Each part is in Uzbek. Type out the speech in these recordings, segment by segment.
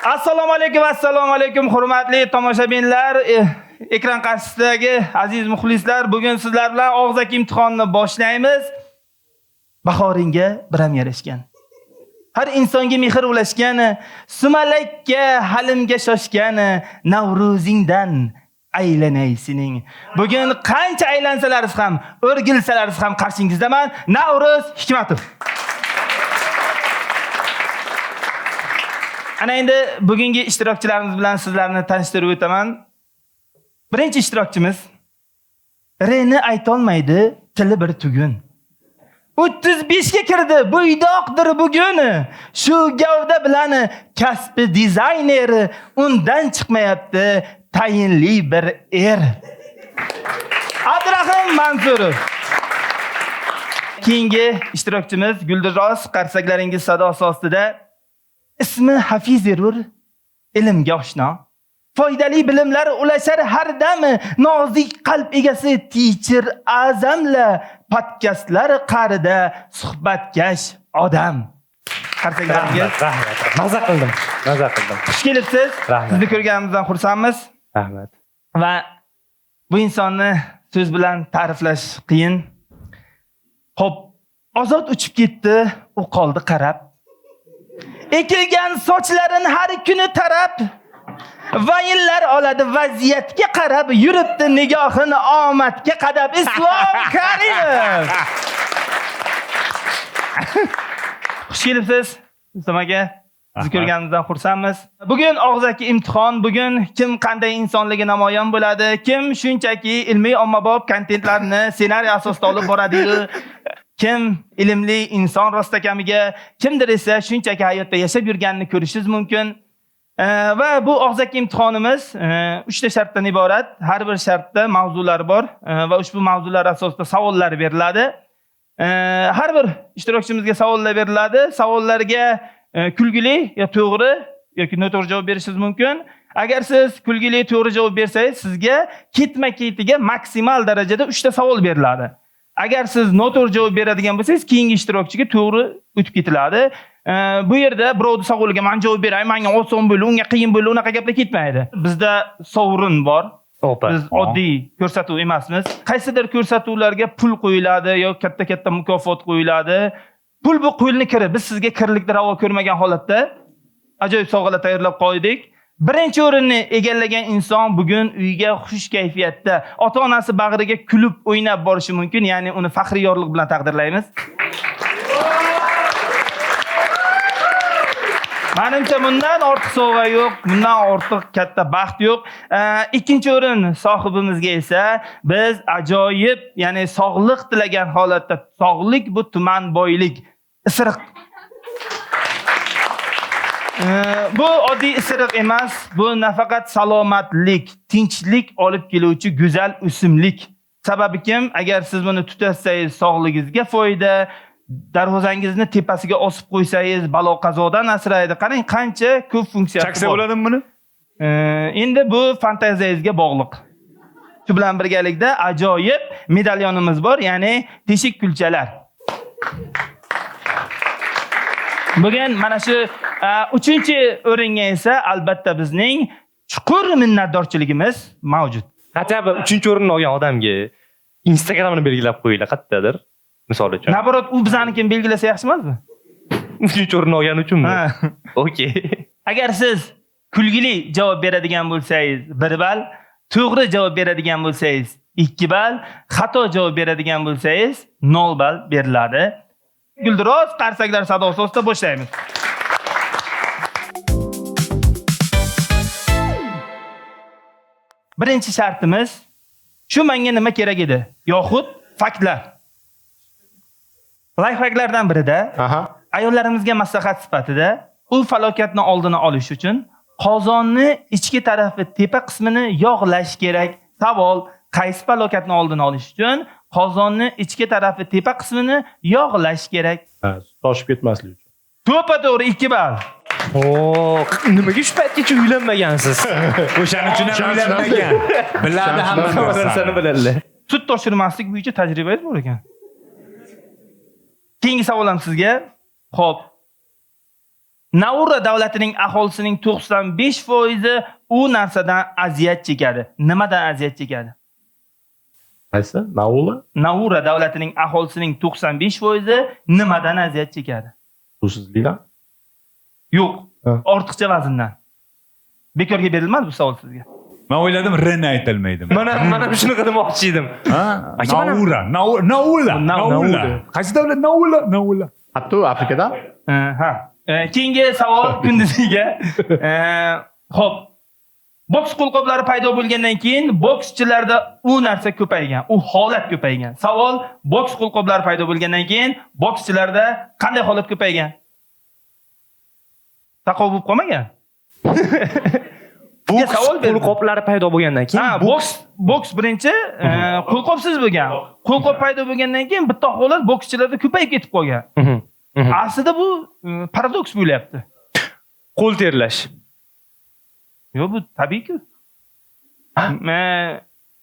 Assalomu alaykum, assalomu alaykum hurmatli tomoshabinlar, ekran qarshisidagi aziz muxlislar, bugun sizlar bilan og'zaki imtihonni boshlaymiz. Bahoringga biram yarashgan. Har insonga mehr ulashgan, sumalakka halimga shoshgan Navro'zingdan aylanay sening. Bugun qancha aylansalaringiz ham, o'rgilsalaringiz ham qarshingizdaman. Navro'z Hikmatov. Ana endi bugungi ishtirokchilarimiz bilan sizlarni tanishtirib o'taman. Birinchi ishtirokchimiz Reni aytolmaydi, tili bir tugun. 35 ga kirdi, buydoqdir bugun. Shu gavda bilan kasbi dizayner, undan chiqmayapti tayinli bir er. Abdurahim Mansurov. Keyingi ishtirokchimiz Guldiroz, qarsaklaringiz sadosi ostida. Ismi Hafizerur, ilmga oshno. Foydali bilimlar ulashar har dam, nozik qalb egasi teacher Azamla podkastlar qa'rida suhbatkash odam. Qarsaklaringiz. Rahmat, rahmat. Maza qildim. Maza qildim. Xush kelibsiz. Rahmat. Sizni ko'rganimizdan xursandmiz. Rahmat. Va bu insonni so'z bilan ta'riflash qiyin. Xo'p, Ozod uchib ketdi, u qoldi qarab. Ekilgan sochlarini har kuni tarab, vayinlar oladi vaziyatga qarab, yuribdi nigohini omadga qadab. Islom Karimov. Xush kelibsiz, Islom aka. Sizni ko'rganimizdan xursandmiz. Bugun og'zaki imtihon, bugun kim qanday insonligi namoyon bo'ladi, kim shunchaki ilmiy ommabop kontentlarni ssenariy asosida olib boradi-yu, kim ilmli inson rostakamiga, kimdir esa shunchaki hayotda yashab yurganini ko'rishingiz mumkin. Va bu og'zaki imtihonimiz 3 ta shartdan iborat. Har bir shartda mavzular bor va ushbu mavzular asosida savollar beriladi. Har bir ishtirokchimizga savollar beriladi. Savollarga kulgili yo to'g'ri yoki noto'g'ri javob berishingiz mumkin. Agar siz kulgili to'g'ri javob bersangiz, sizga ketma-ketiga maksimal darajada 3 ta savol beriladi. Agar siz noto'g'ri javob beradigan bo'lsangiz, keyingi ishtirokchiga to'g'ri o'tib ketiladi. Bu yerda birovning savoliga men javob beray, menga oson bo'ldi, unga qiyin bo'ldi, unaqa gaplar ketmaydi. Bizda sovrin bor. Opa. Biz oddiy ko'rsatuv emasmiz. Qaysidir ko'rsatuvlarga pul qo'yiladi yoki katta-katta mukofot qo'yiladi. Pul bu qo'lni kiri. Biz sizga kirlikni ravo ko'rmagan holatda ajoyib sovg'alar tayyorlab qo'ydik. Birinchi o'rinni egallagan inson bugun uyga xush kayfiyatda, ota-onasi bag'riga kulib o'ynab borishi mumkin, ya'ni uni faxriy yorliq bilan taqdirlaymiz. Menimcha bundan ortiq sovg'a yo'q, bundan ortiq katta baxt yo'q. Ikkinchi o'rin sohibimizga esa biz ajoyib, ya'ni sog'liq tilagan holatda, sog'lik bu tuman boylik, isiriq. Bu oddiy isiriq emas, bu nafaqat salomatlik, tinchlik olib keluvchi go'zal o'simlik. Sababi kim? Agar siz buni tutatsangiz sog'ligingizga foyda, darvozangizni tepasiga osib qo'ysangiz balo qazodan asraydi. Qarang, qancha ko'p funksiyasi Chaksa bor. bo'ladimi buni? Endi bu fantaziyangizga bog'liq. Shu bilan birgalikda ajoyib medalyonimiz bor, ya'ni teshik kulchalar. Bugun mana shu 3-chi o'ringa esa albatta bizning chuqur minnatdorchiligimiz mavjud. Хотя бы 3-o'rinni olgan odamga Instagramini belgilab qo'yinglar qayerdadir, misol uchun. Naborot, u bizanikini belgilasa yaxshi emasmi? 3-o'rinni olgani uchunmi? Ha. Okey. Agar siz kulgili javob beradigan bo'lsangiz 1 ball, to'g'ri javob beradigan bo'lsangiz 2 ball, xato javob beradigan bo'lsangiz 0 ball beriladi. Guldiroz qarsaklar sadosi ostida boshlaymiz. Birinchi shartimiz shu menga nima kerak edi? Yoxud faktlar. Lifehacklardan birida ayollarimizga maslahat sifatida u falokatni oldini olish uchun qozonni ichki tarafi tepa qismini yog'lash kerak. Savol: Qaysi falokatni oldini olish uchun qozonni ichki tarafi tepa qismini yog'lash kerak? Ha, toshib ketmasligi uchun. To'ppa-to'g'ri 2 ball. Oo, nimaga shu paytgacha uylanmagansiz? O'shaning uchun ham uylanmagan. Biladi hamma narsani biladilar. Sut toshirmaslik bo'yicha tajribangiz bor ekan. Keyingi savolim sizga. Xo'p. Nauru davlatining aholisining 95% u narsadan aziyat chekadi. Nimadan aziyat chekadi? Qaysi? Naula? Nauru davlatining aholisining 95% nimadan aziyat chekadi? Suvsizlikdan? Yo'q, ortiqcha vazndan. Bekorga berilmadi bu savol sizga. Men o'yladim R ni aytilmaydi. Mana shunaqa demoqchi edim. Ha? Naura, Naula, Naula. Qaysi davlat? Naula, Naula. Hatto Afrikada? Ha. Keyingi savol Kunduziga. Xo'p. Boks qo'lqoplari paydo bo'lgandan keyin bokschilarda u narsa ko'paygan, u holat ko'paygan. Savol: boks qo'lqoplari paydo bo'lgandan keyin bokschilarda qanday holat ko'paygan? Taqov bo'lib qolmagan? Boks qo'lqoplari paydo bo'lgandan keyin, ha, boks birinchi qo'lqopsiz bo'lgan. Qo'lqop paydo bo'lgandan keyin bitta holat bokschilarda ko'payib ketib qolgan. Aslida bu paradoks bo'lyapti. Qo'l terlash. Yo'q, bu tabiiy-ku.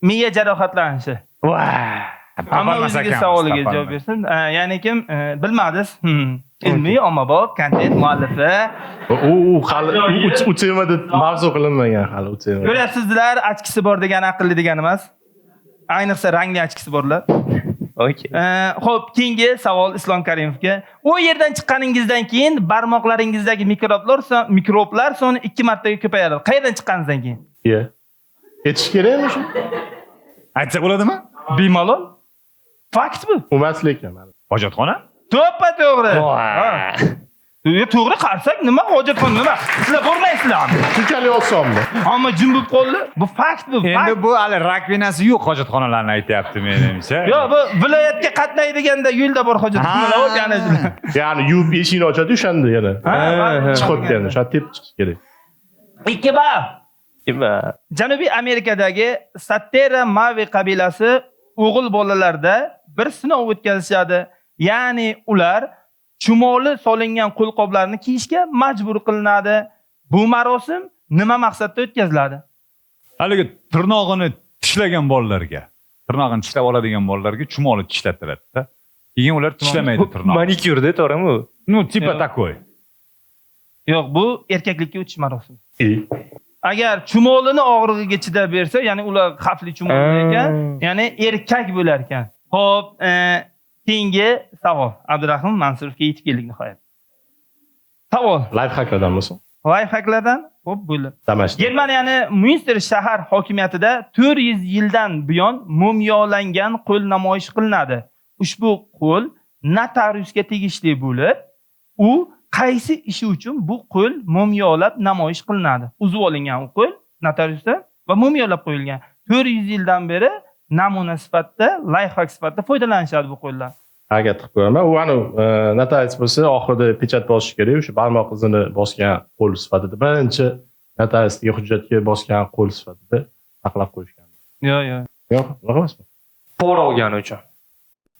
Miya jarohatlanishi. Hamma o'ziga savoliga javob bersin. Ya'ni kim bilmadingiz? Ilmiy ommabop kontent muallifi. U hali u temada mavzu qilinmagan hali u temada. Ko'ryapsizlar, ochkisi bor degani aqlli degani emas. Ayniqsa rangli ochkisi borlar. Okey. Xo'p, keyingi savol Islom Karimovga. U yerdan chiqqaningizdan keyin barmoqlaringizdagi mikroblar soni 2 martaga ko'payadi. Qayerdan chiqqaningizdan keyin? Iya. Aytish kerakmi shu? Aytsa bo'ladimi? Bemalol. Fakt bu. Emas lekin. Hojatxona? To'ppa-to'g'ri. To'g'ri qarsak nima hojatxona nima? Sizlar bormaysizlarmi? Shunchalik osonmi? Hamma jim bo'lib qoldi. Bu fakt bu. Endi bu hali rakvinasi yo'q hojatxonalarni aytyapti menimcha. Yo'q, bu viloyatga qatnaydiganda yo'lda bor hojatxonalar bor, ya'ni. Ya'ni yuvib eshikni ochadi o'shanda yana. Chiqib ketganda, o'sha tepib chiqish kerak. 2 ball. 2 ball. Janubiy Amerikadagi Sattera Mavi qabilasi o'g'il bolalarda bir sinov o'tkazishadi. Ya'ni ular chumoli solingan qo'lqoplarni kiyishga majbur qilinadi. Bu marosim nima maqsadda o'tkaziladi? Haligi tirnog'ini tishlagan bolalarga, tirnog'ini tishlab oladigan bolalarga chumoli tishlatiladi-da. Keyin ular tishlamaydi tirnog'ini. Manikyurda, to'g'rimi u? Ну, типа такой. Yo'q, bu erkaklikka o'tish marosimi. Agar chumolini og'rig'iga chidab bersa, ya'ni ular xavfli chumoli ekan, ya'ni erkak bo'lar ekan. Xo'p, keyingi savol Abdurahim Mansurovga yetib keldik nihoyat. Savol. Lifehacklardan bo'lsin. Lifehacklardan? Xo'p, bo'ldi. Damashq. Germaniyani Münster shahar hokimiyatida 400 yildan buyon mumiyolangan qo'l namoyish qilinadi. Ushbu qo'l notariusga tegishli bo'lib, u qaysi ishi uchun bu qo'l mumiyolab namoyish qilinadi? Uzib olingan u qo'l notariusda va mumiyolab qo'yilgan. 400 yildan beri namuna sifatida, lifehack sifatida foydalanishadi bu qo'llar. Harakat qilib ko'raman. U anu notarius bo'lsa, oxirida pechat bosish kerak, o'sha barmoq izini bosgan qo'l sifatida birinchi notariusga hujjatga bosgan qo'l sifatida saqlab qo'yishgan. Yo'q, yo'q. Yo'q, unaqa emasmi? Pora olgani uchun.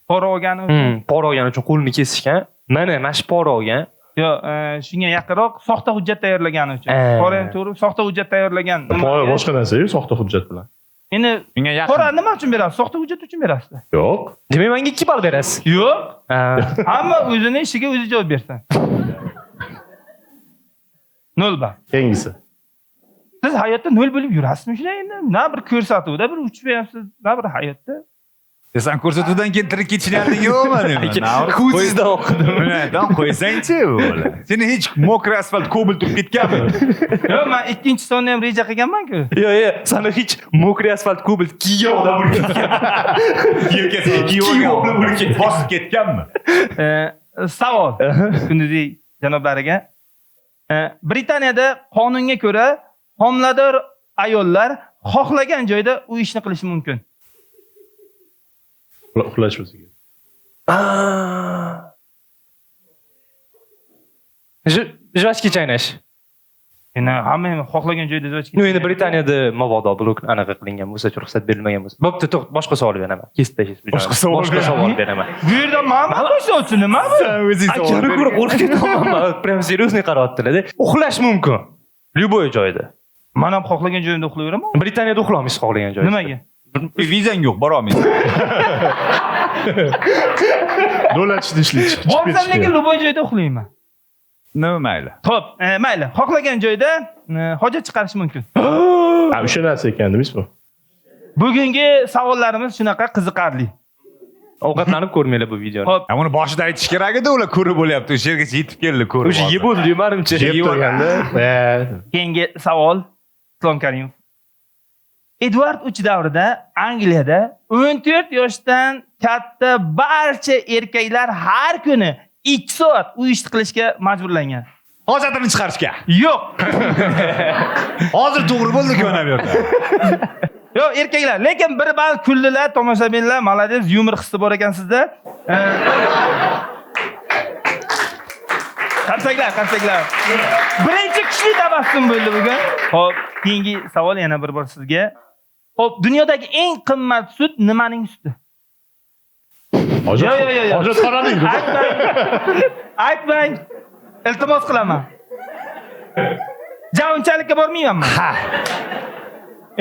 Pora olgani uchun. Pora olgani uchun qo'lini kesishgan. Mana shu pora olgan. Yo'q, shunga yaqinroq soxta hujjat tayyorlagani uchun. Pora ham to'g'ri, soxta hujjat tayyorlagan. Pora boshqa narsa-yu, soxta hujjat bilan. Endi shunga yaqin. Pora nima uchun berasiz? Soxta hujjat uchun berasiz. Yo'q. Demak, menga 2 ball berasiz. Yo'q. Hamma o'zini ishiga o'zi javob bersin. 0 ball. Keyingisi. Siz hayotda 0 bo'lib yurasizmi shunday endi? Na bir ko'rsatuvda bir uchib yurasiz, na bir hayotda. Sen ko'rsatuvdan keyin tirik ketishlarding yo'qmi nima? Ko'zingizdan o'qidim. Bundan qo'ysangchi o'g'li. Seni hech mokri asfalt kobalt turib ketganmi? Yo'q, men ikkinchi sonni ham reja qilganman-ku. Yo'q, yo'q, seni hech mokri asfalt kobalt kiygan odam bo'lib ketgan. Yelkasini kiyib olgan bo'lib ketgan. Bosib ketganmi? Savol Kunduziy janoblariga. Britaniyada qonunga ko'ra homilador ayollar xohlagan joyda u ishni qilishi mumkin. Uxlash bo'lsa kerak. Jvachka chaynash. Endi hamma ham xohlagan joyda жвачка. Ну, endi Britaniyada mabodo blok anaqa qilingan bo'lsa, ruxsat berilmagan bo'lsa. Bo'pti, to'xt, boshqa savol beraman. Kesib tashlaysiz. Boshqa savol Boshqa savol beraman. Bu yerda mana qo'ysa nima bu? Sen o'zing savol Akani ber. ko'rib qo'rqib ketyapman. Прям серьезный qaryaptilar-da. Uxlash mumkin. Любой joyda. Man ham xohlagan joyimda uxlayveraman. Britaniyada uxlaolmaysiz xohlagan joyda. Nimaga? Vizang yo'q, bora olmaysan. Davlat ishida ishlaydi. Chiqib Borsam ketish lekin kerak. любой joyda uxlayman. Nima mayli. Xo'p, mayli. Xohlagan joyda hojat chiqarish mumkin. Ha, o'sha narsa ekan demaysiz-mi? Bugungi savollarimiz shunaqa qiziqarli. Ovqatlanib ko'rmanglar bu videoni. Xo'p, Ha, uni boshida aytish kerak edi, ular ko'rib bo'lyapti. O'sha yergacha yetib keldi, ko'rib. O'sha yeb bo'ldi-yu menimcha. Yeb turganda, keyingi savol Islom Karimov. Eduard III davrida Angliyada 14 yoshdan katta barcha erkaklar har kuni 2 soat uy ishni qilishga majburlangan. Hojatini chiqarishga. Yo'q. Hozir to'g'ri bo'ldi-ku mana bu yerda. Yo'q, erkaklar, lekin bir bal kuldilar, tomoshabinlar, молодец, yumor hissi bor ekan sizda. Qarsaklar, qarsaklar. Birinchi kuchli tabassum bo'ldi bugun. Xo'p, keyingi savol yana bir bor sizga. Xo'p, dunyodagi eng qimmat sut nimaning suti? Hojat. Yo, yo, yo, yo. Hojatxonaning. Aytmang. Aytmang. Iltimos qilaman. Ja unchalikka bormayman man. Ha.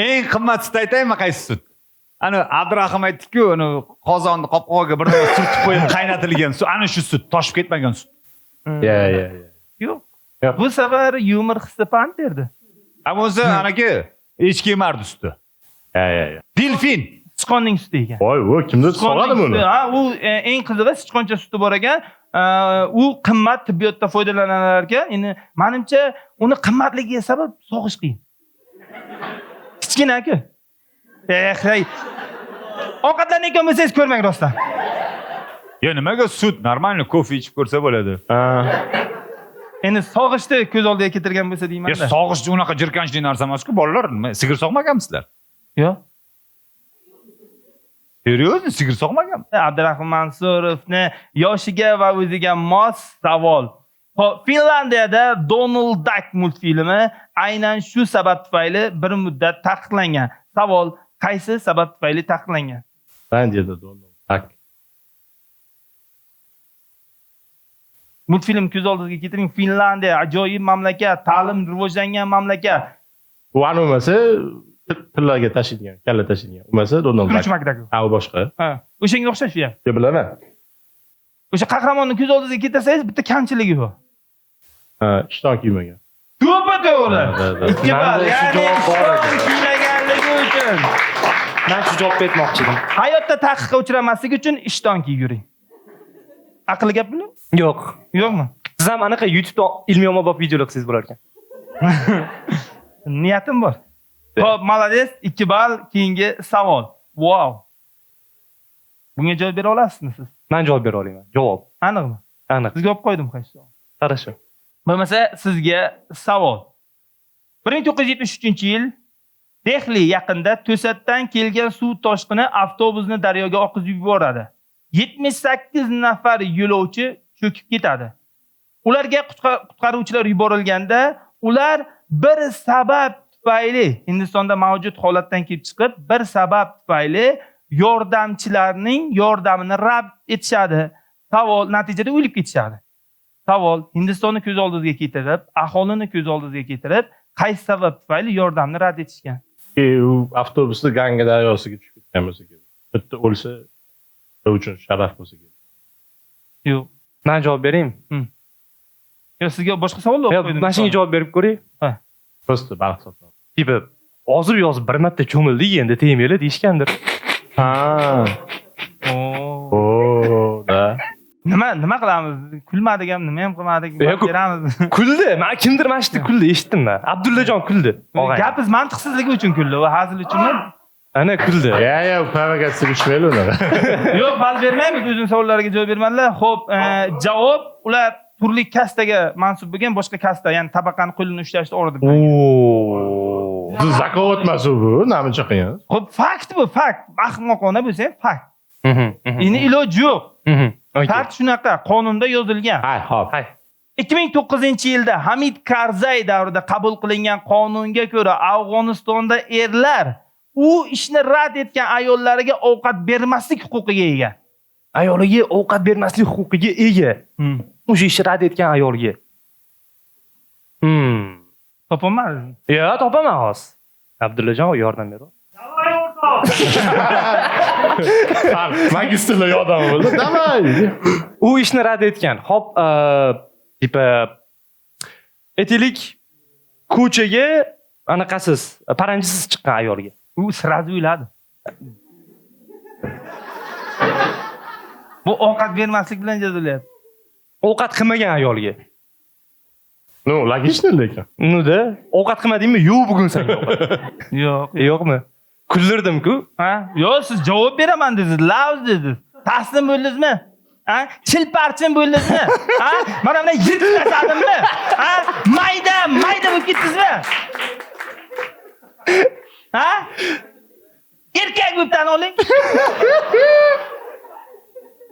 Eng qimmat sut aytaymi qaysi sut? Ana Abdurahim aytdi-ku, uni qozonni qopqog'iga bir nima surtib qo'yib qaynatilgan sut, ana shu sut, toshib ketmagan sut. Ya, ya, ya. Yo'q. Yo'q. Bu safar yumor hissi pand berdi. Ha bo'lsa anaki echki emardi suti. Ya, ya, ya. Delfin. Sichqonning suti ekan. Voy, voy, kimdir Sichqonning sog'adimi uni? suti, ha, u eng qizig'i sichqoncha suti bor ekan. U qimmat tibbiyotda foydalanilar ekan. Endi menimcha uni qimmatligiga sabab sog'ish qiyin. Kichkina-ku. Eh, hey. Ovqatlanayotgan bo'lsangiz ko'rmang rostdan. Ya nimaga sut? Нормально kofe ichib ko'rsa bo'ladi. Ha. Endi sog'ishni ko'z oldiga keltirgan bo'lsa deyman. Ya sog'ish unaqa jirkanchli narsa emas-ku, bolalar. Nima, sigir sog'maganmisizlar? Yo'q. Серьезно, sigir sog'magan? Abdurahim Mansurovni yoshiga va o'ziga mos savol. Xo'p, Finlandiyada Donald Duck multfilmi aynan shu sabab tufayli bir muddat taqiqlangan. Savol: qaysi sabab tufayli taqiqlangan? Finlandiyada Donald Duck. Multfilm ko'z oldingizga keltiring. Finlandiya ajoyib mamlakat, ta'lim rivojlangan mamlakat. U anu bo'lmasa tillarga tashiydigan, kalla tashiydigan. U bo'lmasa Donald Duck. Scrooge McDuck. Ha, u boshqa. Ha, o'shanga o'xshash u ham. Deb bilaman. O'sha qahramonni ko'z oldingizga keltirsangiz bitta kamchiligi bor. Ha, ishton kiymagan. To'ppa to'g'ri. Ha, ha, ha. Ikki bal. Menda shu Ya'ni javob bor ishton edi. kiymaganligi uchun. Men shu javobni aytmoqchi edim. Hayotda taqiqqa uchramaslik uchun ishton kiyib yuring. Aqlli gapmi? Yo'q. Yo'qmi? Siz ham anaqa YouTube'da ilmiy ommabop videolar qilsangiz bo'lar ekan. Niyatim bor. Xo'p, молодец, 2 ball. Keyingi savol. Wow. Bunga javob bera olasizmi siz? Men javob bera olaman. Javob. Aniqmi? Aniq. Sizga olib qo'ydim qaysi savol. Qarashu. Bo'lmasa sizga savol. 1973-yil Dehli yaqinda to'satdan kelgan suv toshqini avtobusni daryoga oqizib yuboradi. 78 nafar yo'lovchi cho'kib ketadi. Ularga qutqaruvchilar yuborilganda, ular bir sabab tufayli Hindistonda mavjud holatdan kelib chiqib, bir sabab tufayli yordamchilarning yordamini rad etishadi. Savol, natijada o'lib ketishadi. Savol, Hindistonni ko'z oldingizga keltirib, aholini ko'z oldingizga keltirib, qaysi sabab tufayli yordamni rad etishgan? U avtobusni Ganga daryosiga tushib ketgan bo'lsa kerak. Bitta o'lsa, u uchun sharaf bo'lsa kerak. Yo'q. Men javob beraymi? Yo'q, sizga boshqa savol Yo'q, qo'ydim. mana shunga javob berib ko'ray. Ha. Просто baliq sotadi. Tipi ozib yozib bir marta cho'mildik, endi tegmanglar deyishgandir. Ha. Oo. O, da. Nima qilamiz? Kulmadik ham, nima ham qilmadik? Yo'q, Beramiz. Kuldi. Men kimdir mana shu yerda kuldi, eshitdim men. Abdullajon kuldi. Og'ayni. Gapiz mantiqsizligi uchun kuldi, u hazil uchun. Ana kuldi. Ya, ya, provokatsiya tushmayli unaqa. Yo'q, bal bermaymiz, o'zini savollariga javob bermadilar. Xo'p, javob ular turli kastaga mansub bo'lgan boshqa kasta, ya'ni tabaqani qo'lini ushlashni orada. Oo. Bu zakovat emas bu, namuncha qiyin. Xo'p, fakt bu, fakt. Ahmoqona bo'lsa ham fakt. Endi iloji yo'q. Okey. Shart shunaqa, qonunda yozilgan. Hay, hop. Hay. 2009-yilda Hamid Karzay davrida qabul qilingan qonunga ko'ra Afg'onistonda erlar u ishni rad etgan ayollariga ovqat bermaslik huquqiga ega. Ayoliga ovqat bermaslik huquqiga ega. O'sha ishni rad etgan ayolga. Topolmadingiz? Yo, topaman hozir. Abdullajon yordam ber. Magistrlar yordam bo'ldi. Давай. U ishni rad etgan. Hop, типа aytaylik, ko'chaga anaqasiz, paranjisiz chiqqan ayolga. U сразу o'ladi. Bu ovqat bermaslik bilan jazolayapti. Ovqat qilmagan ayolga. Ну, логично lekin. Ну-da, ovqat qilmadingmi? Yo'q bugun senga ovqat. Yo'q. Yo'qmi? Kuldirdim-ku. Ha? Yo'q, siz javob beraman dedingiz, lavz dedingiz. Taslim bo'ldingizmi? Ha? Chilparchin bo'ldingizmi? Ha? Mana bunday yirtib tashladimmi? Ha? Mayda, mayda bo'lib ketdingizmi? Ha? Erkak bo'lib tan oling.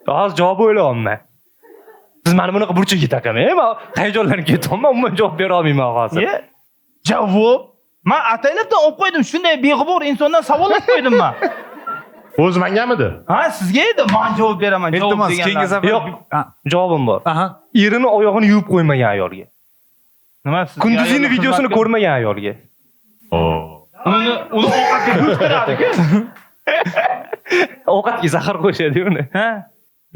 Hozir javob o'ylayapman. Siz meni bunaqa burchaga taqamang, men hayajonlanib ketyapman, umuman javob bera olmayman hozir. Javob? Men ataylabdan olib qo'ydim, shunday beg'ubor insondan savol olib qo'ydim men. O'zi mengamidi? Ha, sizga edi, men javob beraman. Iltimos, keyingi safar. Yo'q. Javobim bor. Aha. Erini oyog'ini yuvib qo'ymagan ayolga. Nima siz? Kunduzini videosini ko'rmagan ayolga. Uni ovqatga qo'shtiradi-ku. Ovqatga zahar qo'shadi uni. Ha?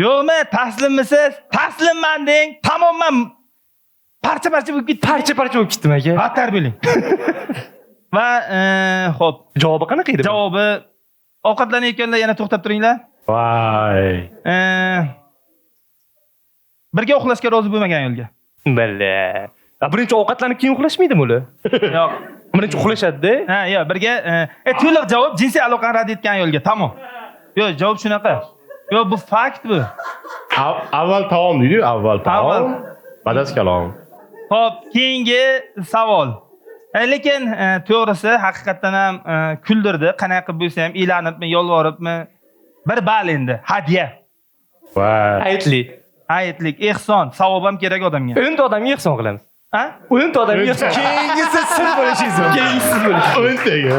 Yo'qmi, taslimmisiz? Taslimman deng, tamomman parcha-parcha bo'lib ketdi. Parcha-parcha bo'lib ketdim aka. Battar bo'ling. Va xo'p, javobi qanaqa edi? Javobi ovqatlanayotganda yana to'xtab turinglar. Voy. Birga uxlashga rozi bo'lmagan ayolga. Bale. Birinchi ovqatlanib keyin uxlashmaydimi ular? Yo'q. Birinchi uxlashadi-da. Ha, yo'q, birga to'liq javob jinsiy aloqani rad etgan ayolga. Tamom. Yo'q, javob shunaqa. Yo'q, bu fakt bu. Avval taom deydi-yu, avval taom. Badas kalom. Xo'p, keyingi savol. Lekin to'g'risi haqiqatan ham kuldirdi. Qanaqa qilib bo'lsa ham elanibmi, yolvoribmi? Bir bal endi, hadya. Voy. Hayitlik. Hayitlik, ehson, savob ham kerak odamga. O'nta odamga ehson qilamiz. Ha? O'nta odamga ehson. Keyingisi siz bo'lishingiz mumkin. Keyingisi siz bo'lishingiz. O'ntaga.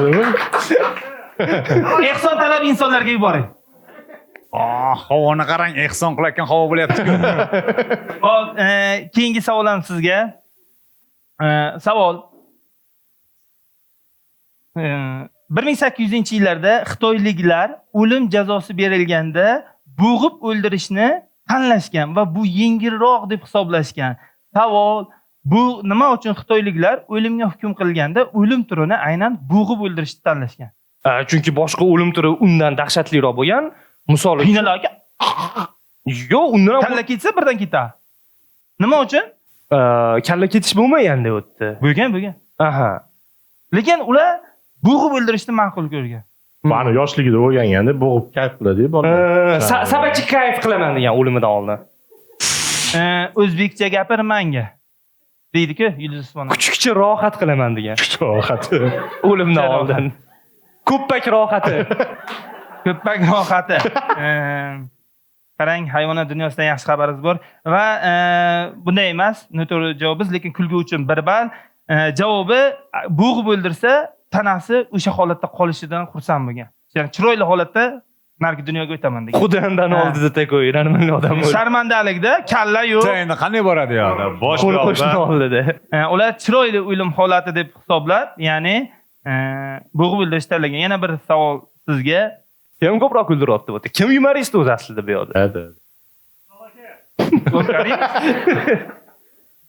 Ehson talab insonlarga yuboring. Havoni qarang, ehson qilayotgan havo bo'lyapti-ku. Xo'p, keyingi savol ham sizga. Savol. 1800-yillarda xitoyliklar o'lim jazosi berilganda bo'g'ib o'ldirishni tanlashgan va bu yengilroq deb hisoblashgan. Savol, bu nima uchun xitoyliklar o'limga hukm qilganda o'lim turini aynan bo'g'ib o'ldirishni tanlashgan? Chunki boshqa o'lim turi undan dahshatliroq bo'lgan. Misol uchun Qiynalarga. Yo'q, undan ham kalla ketsa birdan ketadi. Nima uchun? Kalla ketish bo'lmagan deyapti. Bo'lgan, bo'lgan. Aha. Lekin ular bo'g'ib o'ldirishni ma'qul ko'rgan. Mani yoshligida o'rganganda bo'g'ib kayf qiladi bolalar. Sabachi kayf qilaman degan o'limidan oldin. O'zbekcha gapir menga. Deydi-ku Yulduz Usmonova. Kuchukcha rohat qilaman degan. Kuchukcha rohati. O'limdan oldin. Ko'ppak rohati. Ko'ppak rohati. Qarang, hayvonot dunyosidan yaxshi xabarimiz bor va bunday emas, noto'g'ri javobimiz, lekin kulgi uchun bir bal. Javobi bo'g'ib o'ldirsa, tanasi o'sha holatda qolishidan xursand bo'lgan. Ya'ni chiroyli holatda narigi dunyoga o'taman degan. Xudandan oldida takoy, normal odam bo'ldi. Sharmandalikda kalla yo'q. Endi qanday boradi yo'qda? Bosh qo'l qo'shni oldida. Ular chiroyli o'lim holati deb hisoblab, ya'ni bo'g'ib o'ldirish tanlagan. Yana bir savol sizga. Kim ko'proq kuldiryapti bu yerda? Kim yumorist o'zi aslida bu yerda?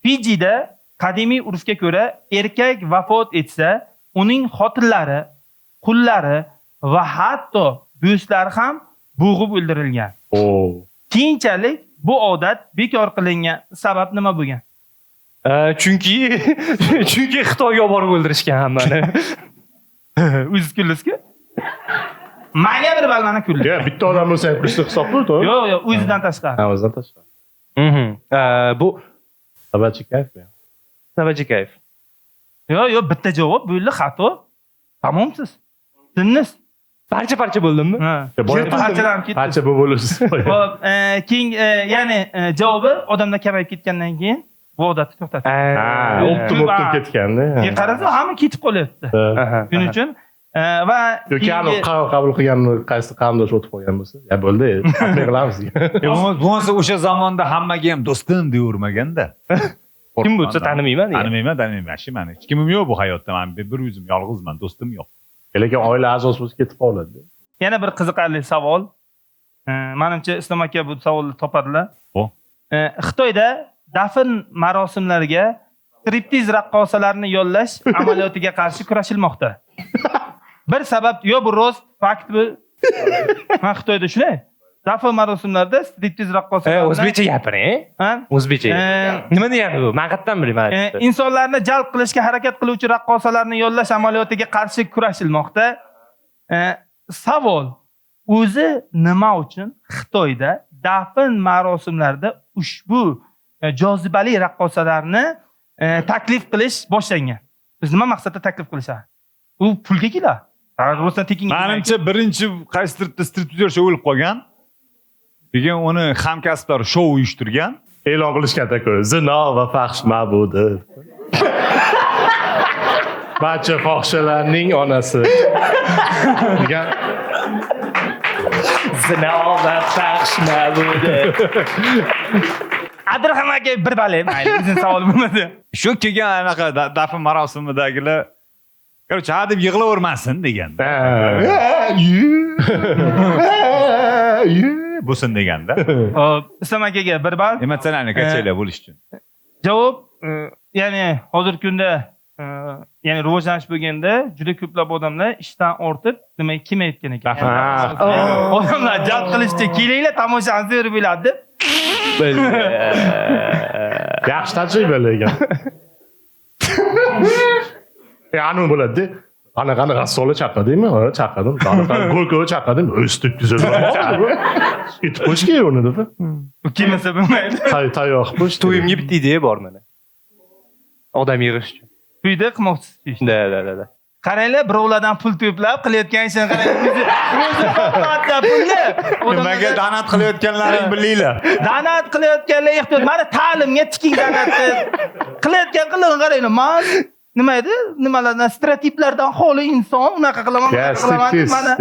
Fijida qadimiy urfga ko'ra erkak vafot etsa, uning xotinlari, qullari va hatto do'stlari ham bo'g'ib o'ldirilgan. Keyinchalik bu odat bekor qilingan. Sabab nima bo'lgan? Chunki Xitoyga borib o'ldirishgan hammani. O'zingiz kuldingizku? Menga bir bal mana kuldi. Yo'q, bitta odam bo'lsa ham kulishni hisoblaydi, to'g'rimi? Yo'q, yo'q, o'zidan tashqari. Ha, o'zidan tashqari. Bu Sabachi kayf. Sabachi kayf. Yo'q, yo'q, bitta javob bo'ldi, xato. Tamomsiz. Tindingiz. Parcha-parcha bo'ldimmi? Ha. Parchalanib ketdi. Parcha bo'lib bo'libsiz. Xo'p, keyin ya'ni javobi odamlar kamayib ketgandan keyin Bu odatni to'xtatdi. Ha, o'ptim o'ptim ketganda. Keyin qarasa hamma ketib qolyapti. Shuning uchun va yoki aniq qaror qabul qilganini qaysi qarindosh o'tib qolgan bo'lsa, ya bo'ldi, qanday qilamiz? Bo'lmasa o'sha zamonda hammaga ham do'stim deyavermaganda. Kim bo'lsa tanimayman degan. Tanimayman, tanimayman. Shu mani hech kimim yo'q bu hayotda. Men bir o'zim yolg'izman, do'stim yo'q. Lekin oila a'zosi bo'lsa ketib qoladi. Yana bir qiziqarli savol. Menimcha Islom aka bu savolni topadilar. Xitoyda dafn marosimlariga striptiz raqqosalarini yollash amaliyotiga qarshi kurashilmoqda. Bir sabab, yo bu rost, fakt bu. Men Xitoyda shunday. Dafn marosimlarida striptiz raqqosalarini O'zbekcha gapiring. Ha? O'zbekcha. Nima degani bu? Men qayerdan bilaman? Insonlarni jalb qilishga harakat qiluvchi raqqosalarni yollash amaliyotiga qarshi kurashilmoqda. Savol: o'zi nima uchun Xitoyda dafn marosimlarida ushbu jozibali raqqosalarni taklif qilish boshlangan? Biz nima maqsadda taklif qilishadi? U pulga keladi. Rostdan tekinga. Menimcha birinchi qaysidir striptizyorcha o'lib qolgan. Keyin uni hamkasblari shou uyushtirgan. E'lon qilishgan takoy, zino va fahsh ma'budi. Barcha fohishalarning onasi. Degan. Zino va fahsh ma'budi. Abdurahim aka bir bal, mayli, bizning savol bo'lmadi. Shu kelgan anaqa dafn marosimidagilar, короче, ha deb yig'lavermasin deganda. Bo'lsin deganda. Hop, Islom akaga bir bal. Emotsional kachaylar bo'lish uchun. Javob, ya'ni hozirgi kunda, ya'ni rivojlanish bo'lganda juda ko'plab odamlar ishdan ortib, demak, kelmayotgan ekan. Odamlar jalb qilishga kelinglar, tomoshani zo'r bo'ladi deb. Yaxshi tajriba lekin. Anu bo'ladi-da. Qanaqa rassola chaqirdingmi? Ha, chaqirdim. Qanaqa go'lko'y chaqirdim. O'z tuzildi. Itib qo'yish kerak uni deb. U kelmasa bo'lmaydi. Tayoq qo'yish. To'yimga bitta ideya bor mana. Odam yig'ish uchun. To'yda qilmoqchisiz. Da, da, da. Qaranglar, birovlardan pul to'plab qilayotgan ishini qarang. O'zi topadi pulni. Nimaga donat qilayotganlaring bilinglar. Donat qilayotganlar ehtiyot. Mana ta'limga tiking donatni. Qilayotgan qilig'ini qaranglar. Man nima edi? Nimalardan, stereotiplardan xoli inson, unaqa qilaman, bunaqa qilaman deb mana.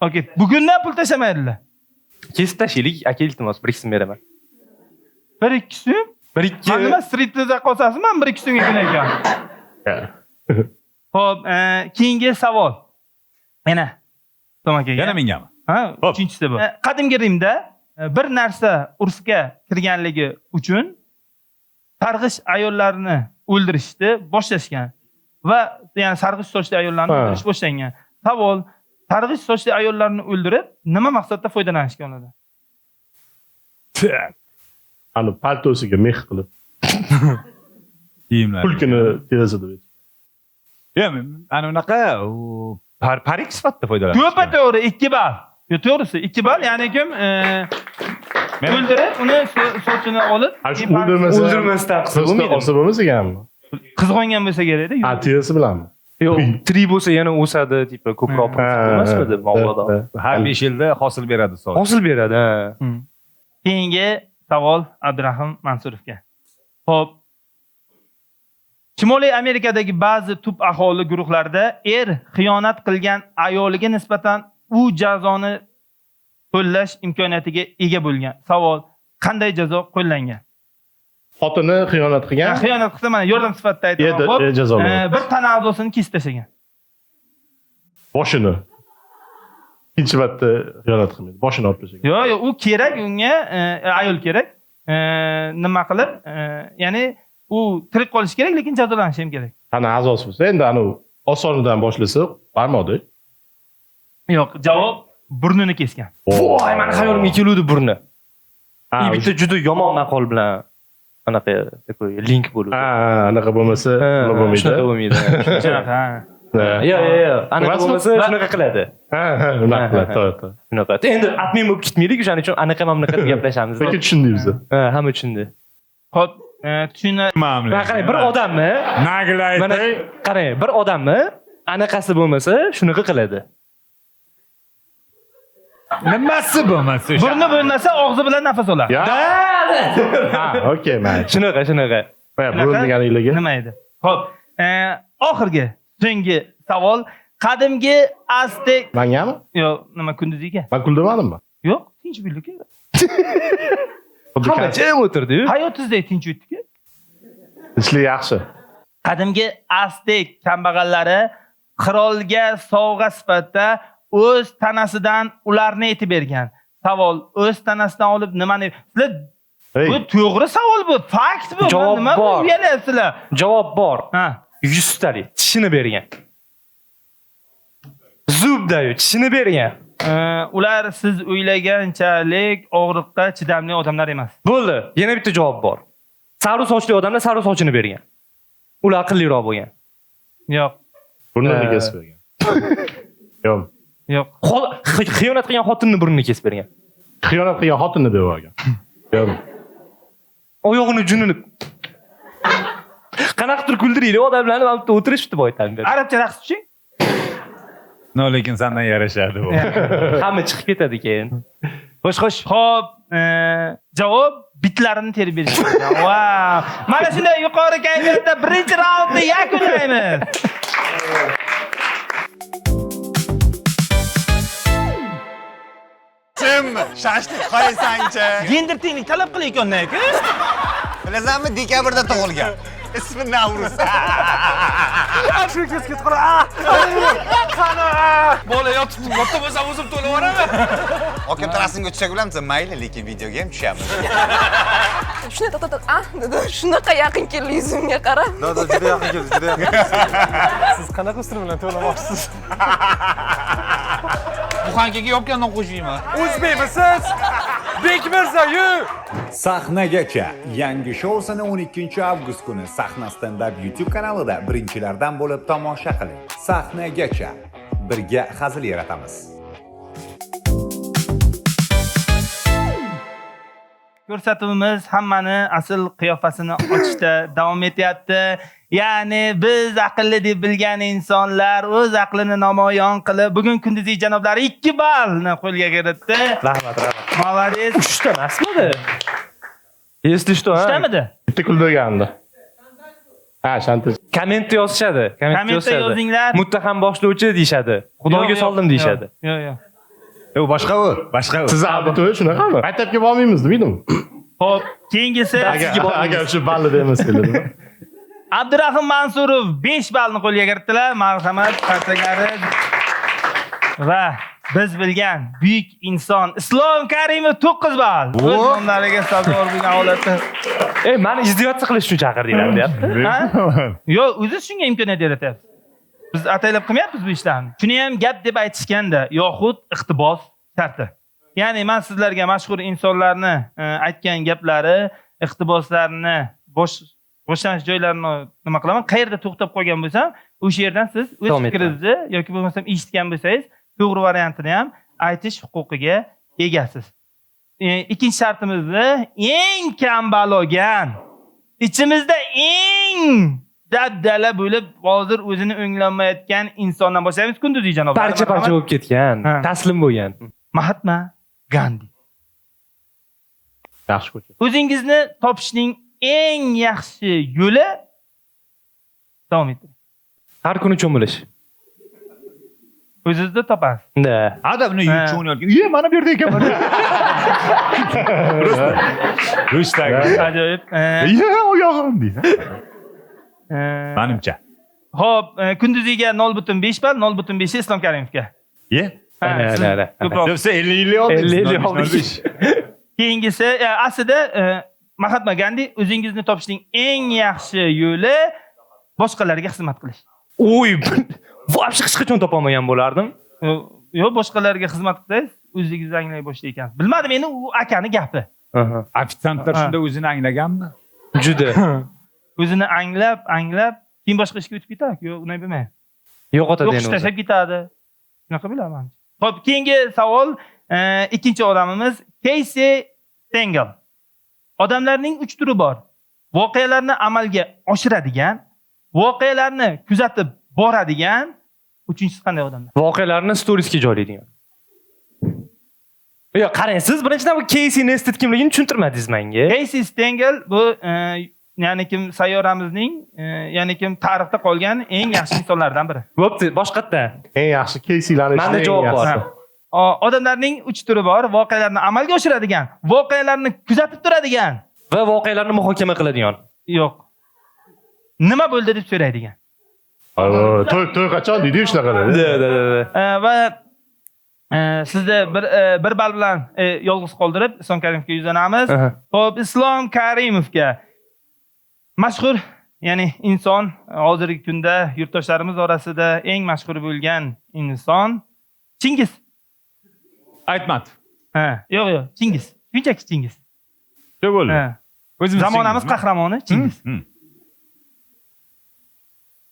Okey, bugundan pul tashlamaydilar. Kesib tashlaylik, aka, iltimos, 1-2 so'm beraman. 1-2 so'm? 1-2. Man nima striptizda qolsasizmi? 1-2 so'mga kelar ekan. Xo'p, keyingi savol. Yana Islom akaga. Yana mengami? Ha, uchinchisi bu. Qadimgi Rimda bir narsa urfga kirganligi uchun sarg'ish ayollarni o'ldirishni boshlashgan va ya'ni sarg'ish sochli ayollarni o'ldirish boshlangan. Savol: sarg'ish sochli ayollarni o'ldirib nima maqsadda foydalanishgan ularda? Ani paltosiga mix qilib kiyimlar. Pulkini terazada berdi. Yo'q, ana unaqa parik sifatida foydalanishgan. To'ppa to'g'ri, 2 ball. Yo, to'g'risi 2 ball, ya'ni kim o'ldirib, uni sochini olib, o'ldirmasdan qilsa bo'lmaydi. Olsa bo'lmas ekanmi? Qizg'ongan bo'lsa kerak-da. Ha, terisi bilanmi? Yo'q, tirik bo'lsa yana o'sadi, tipa ko'proq bo'lmasmidi mavlodo. Har 5 yilda hosil beradi soch. Hosil beradi, ha. Keyingi savol Abdurahim Mansurovga. Xo'p. Shimoliy Amerikadagi ba'zi tub aholi guruhlarida er xiyonat qilgan ayoliga nisbatan u jazoni qo'llash imkoniyatiga ega bo'lgan. Savol: qanday jazo qo'llangan? Xotini xiyonat qilgan. Xiyonat qilsa, mana yordam sifatida aytaman. Xo'p, bir tana a'zosini kesib tashlagan. Boshini. Ikkinchi marta xiyonat qilmaydi, boshini olib tashlagan. Yo'q, yo'q, u kerak unga, ayol kerak. Nima qilib, ya'ni u tirik qolishi kerak, lekin jazolanishi ham kerak. Tana a'zosi bo'lsa, endi anu osonidan boshlasa, barmoqda. Yo'q, javob burnini kesgan. Voy, meni xayolimga keluvdi burni. Bitta juda yomon maqol bilan anaqa takoy link bo'ladi. Ha, anaqa bo'lmasa, nima bo'lmaydi. Shunaqa bo'lmaydi. Shunaqa, ha. Yo'q, yo'q, yo'q. Anaqa bo'lmasa shunaqa qiladi. Ha, ha, unaqa qiladi, to'g'ri, to'g'ri. Shunaqa. Endi admin bo'lib ketmaylik, o'shaning uchun anaqa mamlakat deb gaplashamiz. Lekin tushundik biz. Ha, hamma tushundi. Xo'p, tushuna. Mana qarang, bir odamni Naglaydi. Qarang, bir odamni anaqasi bo'lmasa shunaqa qiladi. Nimasi bo'lmasa o'sha. Burni bo'lmasa og'zi bilan nafas oladi. Ya. Ha, okey, mayli. Shunaqa, shunaqa. Boya burun deganlikligi. Nima edi? Xo'p, oxirgi, so'nggi savol. Qadimgi Aztek Mangami? Yo'q, nima kunduziga? Men kuldirmadimmi? Yo'q, tinch bo'ldik. Xuddi Hamma jim o'tirdi-yu. Hayotingizdek tinch o'tdi-ku. Tinchlik yaxshi. Qadimgi Aztek kambag'allari qirolga sovg'a sifatida o'z tanasidan ularni etib bergan. Savol, o'z tanasidan olib nimani? Sizlar bu to'g'ri savol bu, fakt bu. Javob Nima bu bor. uyalyapsizlar? Javob bor. Ha. 100 talik tishini bergan. Zubdayu tishini bergan. Ular siz o'ylaganchalik og'riqqa chidamli odamlar emas. Bo'ldi, yana bitta javob bor. Sariq sochli odamlar sariq sochini bergan. Ular aqlliroq bo'lgan. Yo'q. Burnini kesib bergan. Yo'q. Yo'q. Xiyonat qilgan xotinni burnini kesib bergan. Xiyonat qilgan xotinni berib olgan. Yo'q. Oyog'ini junini. Qanaqadir kuldiraylik odamlarni mana bu yerda o'tirishibdi boydan beri. Arabcha raqs tushing. No, lekin sendan yarashadi bu. Hamma chiqib ketadi keyin. Xo'sh, xo'sh. Xo'p, javob bitlarini terib berish. Vau! Mana shunday yuqori kayfiyatda birinchi raundni yakunlaymiz. Kim? Shashlik qo'ysangchi. Gender tenglik talab qilayotgandan-ku. Bilasanmi, dekabrda tug'ilgan. Ismi Navruz. Shu ketib qoladi. Qani? Bola yotibdi, katta bo'lsam o'zim to'lab yuboraman. Aka bitta rasmga tushsak bilamizmi? Mayli, lekin videoga ham tushamiz. Shuni to'xtatib, ah dedi. Shunaqa yaqin keldi yuzimga qarab. Da, da, juda yaqin keldi, juda yaqin. Siz qanaqa usul bilan to'lamoqchisiz? Buxankaga yopgandan qo'shayman. O'zbekmisiz? Bekmirza-yu! Sahnagacha yangi shousini 12 avgust kuni Sahna Stand Up YouTube kanalida birinchilardan bo'lib tomosha qiling. Sahnagacha birga hazil yaratamiz. Ko'rsatuvimiz hammani asl qiyofasini ochishda davom etyapti. Ya'ni biz aqlli deb bilgan insonlar o'z aqlini namoyon qilib, bugun kunduziy janoblari 2 ballni qo'lga kiritdi. Rahmat, rahmat. Молодец. 3 ta emasmidi? Если что, ha. Uchtamidi? Bitta kuldirgandi. Ha, shantaj. Kommentda yozishadi. Kommentda Kommentda yozishadi. yozinglar. Muttaham boshlovchi deyishadi. Xudoga Yo'q, yo'q, soldim deyishadi. Yo'q, yo'q. Yo'q, boshqa u, boshqa u. Siz auditoriya shunaqami? Maktabga bormaymiz demaydim. Xo'p, keyingisi Agar shu balli bermasanglar. Abdurahim Mansurov 5 ballni qo'lga kiritdilar. Marhamat, qarsaklari. Va biz bilgan buyuk inson Islom Karimov 9 ball. O'z nomlariga sazovor bo'lgan holatda. Ey, meni издеваться qilish uchun chaqirdinglar deyapti. Ha? Yo'q, o'zi shunga imkoniyat yaratyapsiz. Biz ataylab qilmayapmiz bu ishlarni. Shuni ham gap deb aytishganda yoxud iqtibos sharti. Ya'ni men sizlarga mashhur insonlarni aytgan gaplari, iqtiboslarini boshlanish joylarini nima qilaman, qayerda to'xtab qolgan bo'lsam, o'sha yerdan siz o'z Davom etaman. fikringizni yoki bo'lmasam eshitgan bo'lsangiz, to'g'ri variantini ham aytish huquqiga egasiz. Ikkinchi shartimizni eng kam ball olgan, ichimizda eng dabdala bo'lib hozir o'zini o'nglanmayotgan insondan boshlaymiz. Kunduziy janob. Parcha-parcha bo'lib ketgan, Ha. taslim bo'lgan. Mahatma Gandhi. Yaxshi ko'cha. O'zingizni topishning eng yaxshi yo'li davom ettiring. Har kuni cho'milish. O'zingizni topasiz. Da. Adam uni Ha. cho'nayotgan. Iye, mana bu yerda ekan. Rushdagi. Ajoyib. Iye, oyog'im deysan. Menimcha. Xo'p, Kunduziga 0.5 ball, 0.5 Islom Karimovga. Iye. Ha, Ana, siz ana, ana. ko'proq. Debsa 50 50 oldingiz. 50 50 oldik. Keyingisi, aslida Mahatma Gandhi o'zingizni topishning eng yaxshi yo'li boshqalarga xizmat qilish. Oy, вообще hech qachon topolmagan bo'lardim. Yo'q, boshqalarga xizmat qilsangiz, o'zingizni anglay boshlaydi ekansiz. Bilmadim, endi u akani gapi. Aha. Ofitsiantlar Ha. shunda o'zini anglaganmi? Juda. O'zini anglab, anglab, keyin boshqa ishga o'tib ketadi. Yo'q, unday bo'lmaydi. Yo'qotadi O'qish endi o'zi. tashlab ketadi. Shunaqa bilaman. Xo'p, keyingi savol, ikkinchi odamimiz Casey Stengel. Odamlarning 3 turi bor. Voqealarni amalga oshiradigan, voqealarni kuzatib boradigan, uchinchisi qanday odamlar? Voqealarni storiesga joylaydigan. Yo'q, qarang, siz birinchidan bu Casey Neistat kimligini tushuntirmadingiz menga. Casey Stengel bu ya'ni kim sayyoramizning, ya'ni kim tarixda qolgan eng yaxshi insonlardan biri. Bo'pti, boshqatdan. Eng yaxshi Caseylarning Menda ichida javob eng bor. yaxshisi. Odamlarning 3 turi bor: voqealarni amalga oshiradigan, voqealarni kuzatib turadigan va voqealarni muhokama qiladigan. Yo'q. Nima bo'ldi deb so'raydigan. To'y qachon deydi shunaqa. Da. Va sizni bir bal bilan yolg'iz qoldirib Islom Karimovga yuzlanamiz. Xo'p, Islom Karimovga mashhur, ya'ni inson, hozirgi kunda yurtdoshlarimiz orasida eng mashhur bo'lgan inson Chingiz. Aytmat. Ha, yo'q, yo'q, Chingiz. Shunchaki Chingiz. Nima bo'ldi? O'zimiz Zamonamiz qahramoni Chingiz.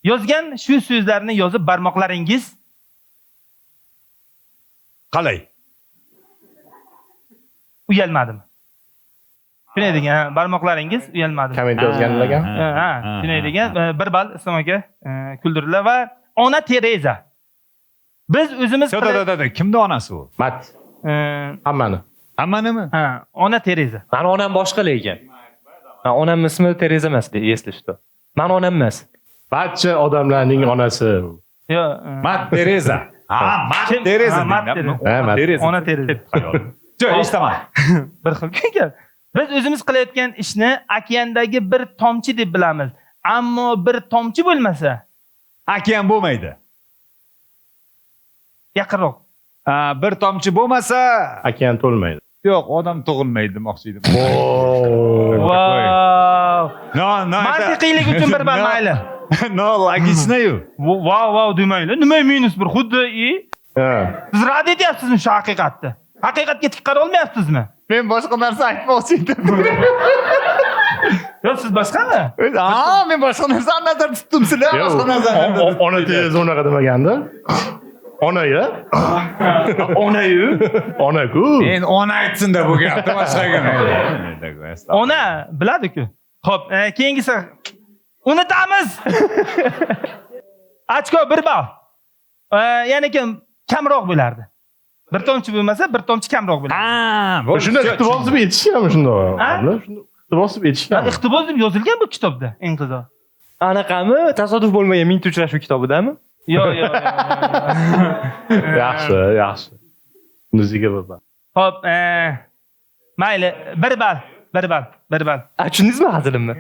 Yozgan shu so'zlarni yozib barmoqlaringiz qalay? Uyalmadimi? Shunday degan, barmoqlaringiz uyalmadimi? Komment yozganlar. Ha, shunday degan, bir bal Islom aka kuldirdilar va ona Tereza. Biz o'zimiz Da, kimni onasi u? Mat. Hammani. Hammanimi? Ha, ona Tereza. Mani onam boshqa lekin. Men onam ismi Tereza emas, если что. Mani onam emas. Barcha odamlarning onasi. Yo'q. Mat Tereza. Ha, Mat Tereza. Mat Tereza. Ona Tereza. Yo'q, eshitaman. Bir xil gap. Biz o'zimiz qilayotgan ishni okeandagi bir tomchi deb bilamiz. Ammo bir tomchi bo'lmasa, okean bo'lmaydi. Yaqinroq. Bir tomchi bo'lmasa, okean to'lmaydi. Yo'q, odam tug'ilmaydi demoqchi edim. Wow. No, no. Mantiqiylik uchun bir bal mayli. No, logично-yu. Wow, wow demanglar. Nima minus bir xuddi i? Siz rad etyapsizmi shu haqiqatni? Haqiqatga tik qara olmayapsizmi? Men boshqa narsa aytmoqchi edim. Yo'q, siz boshqami? Ha, men boshqa narsani nazarda tutdim, sizlar boshqa narsani. Ona Tereza unaqa demaganda. Ona-ya. Ona-yu. Ona-ku. Endi ona aytsin-da bu gapni boshqaga. Ona biladi-ku. Xo'p, keyingisi unutamiz. Ochko 1 bal. Ya'ni kim kamroq bo'lardi. Bir tomchi bo'lmasa, bir tomchi kamroq bo'lardi. Ha, shunda iqtibos deb aytishganmi shunda? Shunda iqtibos deb aytishganmi? Iqtibos deb yozilgan bu kitobda, eng qizig'i. Anaqami? Tasodif bo'lmagan mingta uchrashuv kitobidami? Yo'q, yo'q. Yaxshi, yaxshi. Nuziga bir bal. Xo'p, mayli, 1 bal, 1 bal, 1 bal. Tushundingizmi hazilimni?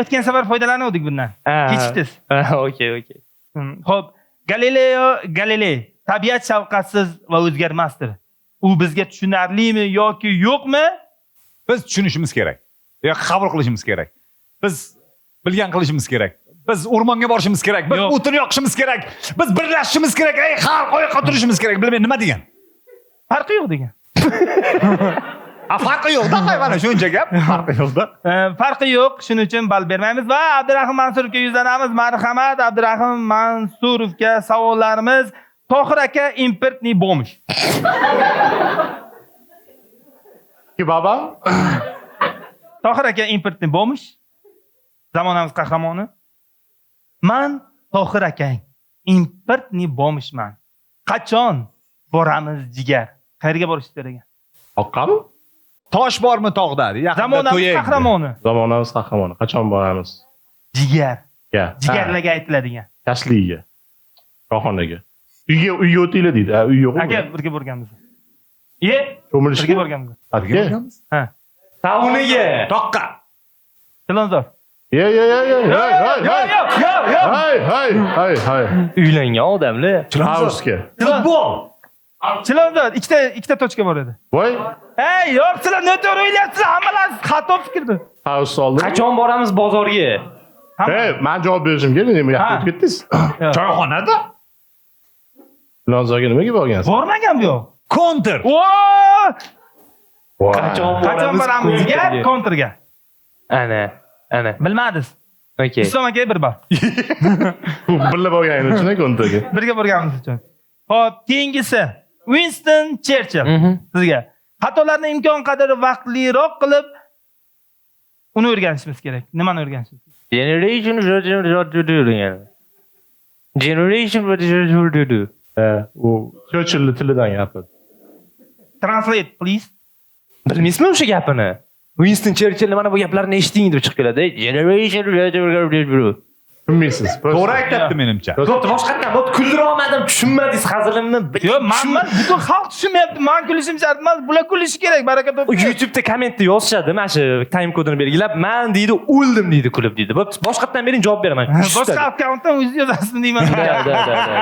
O'tgan safar foydalanuvdik bundan. Kechikdingiz. Okey, okey. Xo'p, Galileo Galilei tabiat shafqatsiz va o'zgarmasdir. U bizga tushunarlimi yoki yo'qmi? Biz tushunishimiz kerak. Yoki qabul qilishimiz kerak. Biz bilgan qilishimiz kerak. Biz o'rmonga borishimiz kerak. Biz o'tin yoqishimiz kerak. Biz birlashishimiz kerak. Ey xalq, oyoqqa turishimiz kerak. Bilmayman nima degan. Farqi yo'q degan. Farqi yo'q-da, mana shuncha gap, farqi yo'q-da. Farqi yo'q, shuning uchun bal bermaymiz va Abdurahim Mansurovga yuzlanamiz. Marhamat, Abdurahim Mansurovga savollarimiz. Tohir aka importniy bomj. Ki babam? Tohir aka importniy bomj. Zamonamiz qahramoni. Man Tohir akang importniy bomjman. Qachon boramiz jigar? Qayerga borishni so'ragan? Oqqami? Tosh bormi tog'da? Zamonamiz qahramoni. Zamonamiz qahramoni. Qachon boramiz? Jigar. Jigarlarga aytiladigan. Tashliga. Korxonaga. Uyga o'tinglar deydi. Uy yo'q. Aka, birga borganmiz. Cho'milishga birga borganmiz. Birga borganmiz? Ha. Sauniga. Toqqa. Chilonzor. Yo. Yo. Hay. Uylangan odamlar. Chilonzorga. Futbol. Chilonzor ikkita tochka bor edi. Voy. Ey, yo'q, sizlar noto'g'ri o'ylayapsizlar, hammalaringiz xato fikrda. House oldi. Qachon boramiz bozorga? Ey, men javob berishim kerak, nima yoqqa o'tib ketdingiz? Choyxonada. Chilonzorga nimaga borgansiz? Bormagan bu yoq. Konter. Qachon boramiz kontrga? Ana, ana. Bilmadingiz. Okey. Islom aka bir bor. Birga borganingiz uchun kontrga. Birga borganimiz uchun. Xo'p, keyingisi Winston Churchill. Sizga xatolarni imkon qadar vaqtliroq qilib uni o'rganishimiz kerak. Nimani o'rganishimiz? Generation. U Churchillning tilidan gapirdi. Translate, please. Bilmaysizmi o'sha gapini? Winston Churchill mana bu gaplarni eshiting deb chiqib keladi. Generation. Tushunmaysiz. To'g'ri aytyapti menimcha. Bo'pti, boshqatdan, bo'pti, kuldira olmadim, tushunmadingiz hazilimni. Yo'q, man emas, butun xalq tushunmayapti. Man kulishim shart emas, bular kulishi kerak, baraka topib. YouTube'da kommentda yozishadi, mana shu time kodini belgilab, man deydi, o'ldim deydi kulib deydi. Bo'pti, boshqatdan bering, javob beraman. Boshqa akkauntdan o'zingiz yozasiz deyman. Да, да, да, да.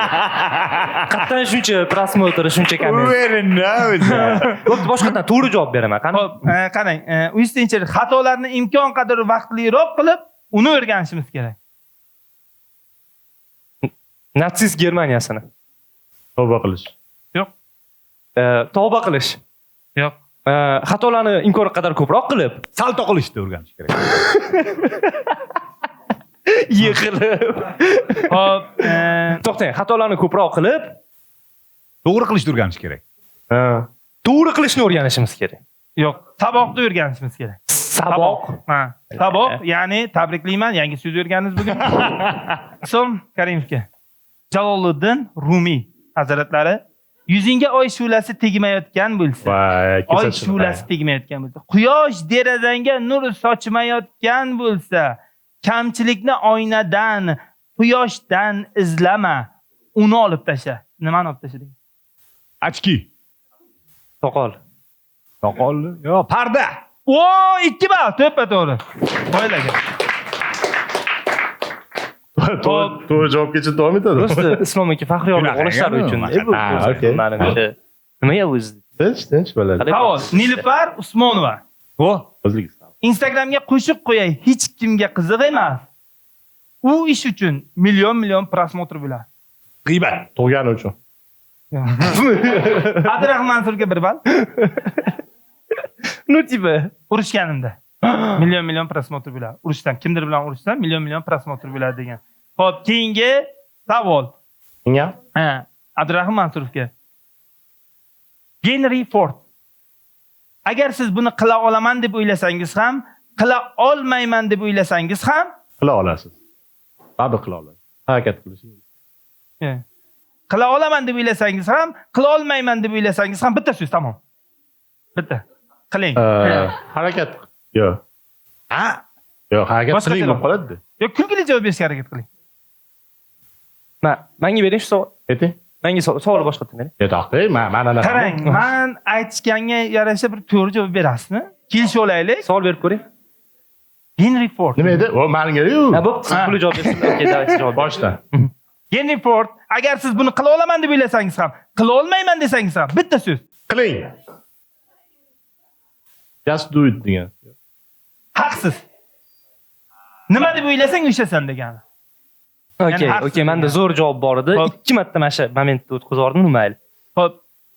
Qayerdan shuncha просмотр, shuncha komment? Уверен, o'zi. Bo'pti, boshqatdan to'g'ri javob beraman. Qani? Xo'p, qarang, Winston Churchill xatolarni imkon qadar vaqtliroq qilib, uni o'rganishimiz kerak. Natsist Germaniyasini. Tavba qilish. Yo'q. Tavba qilish. Yo'q. Xatolarni imkon qadar ko'proq qilib, Salto qilishni o'rganish kerak. yiqilib. Xo'p, To'xtang, xatolarni ko'proq qilib, To'g'ri qilishni o'rganish kerak. Ha. To'g'ri qilishni o'rganishimiz kerak. Yo'q, saboqni o'rganishimiz kerak. Saboq. Ha, saboq, ya'ni tabriklayman, yangi so'z o'rgandingiz bugun. Islom Karimovga. Jaloliddin Rumiy hazratlari yuzingga oy shu'lasi tegmayotgan bo'lsa, Voy, oy shu'lasi tegmayotgan bo'lsa, quyosh derazangga nur sochmayotgan bo'lsa, kamchilikni oynadan, quyoshdan izlama, uni olib tasha. Nimani olib tasha degan? Очки. Soqol. Soqol. Yo'q, parda. O, 2 ball, to'ppa-to'g'ri. Qo'yilgan. To'g'ri javobgacha davom etadi. Просто Islom aka faxriy Shunaqa olishlari ekan, uchun. masalan. Bu Ha, okey. manimcha. Nimaga o'zi? Tinch, tinch bo'ladi. Savol. Nilufar Usmonova. O, O'zbekiston. Instagramga qo'shiq qo'yay, hech kimga qiziq emas. U ish uchun million million просмотр bo'ladi. G'iybat. Tug'gani uchun. Abdurahmon Mansurga 1 ball. Ну, типа. Urushganimda million million просмотр bo'ladi. Urushdan kimdir bilan urushsam million million просмотр bo'ladi degan. Xo'p, keyingi savol. Menga? Ha, Abdurahim Mansurovga. Genri Ford. Agar siz buni qila olaman deb o'ylasangiz ham, qila olmayman deb o'ylasangiz ham Qila olasiz. Baribir qila olasiz. Harakat qilishingiz. Qila olaman deb o'ylasangiz ham, qila olmayman deb o'ylasangiz ham bitta so'z tamom. Bitta. Qiling. Harakat. Yo'q. Ha? Yo'q, harakat Boshqa qiling javob. bo'lib qoladi. Yo'q, kulgili javob berishga harakat qiling. Menga bering shu savol. Ayting. Menga savol boshqatdan bering. To'xtang, man anaqa. Qarang, man aytishganga yarasha bir to'g'ri javob berasizmi? Kelishib olaylik. Savol berib ko'ring. Henry Ford. Nima edi? O, menga-yu. Ha, bo'pti, siz pulli javob bersin. Okey, давайте javob bering. Boshdan. Henry Ford, agar siz buni qila olaman deb o'ylasangiz ham, qila olmayman desangiz ham bitta so'z. Qiling. Just do it degan. Haqsiz. Nima deb o'ylasang o'shasan degani. Okey, haqsiz okey, menda degan. zo'r javob bor edi. Xo'p. 2 marta mana shu momentda o'tkazib yubordim, mayli. Xo'p,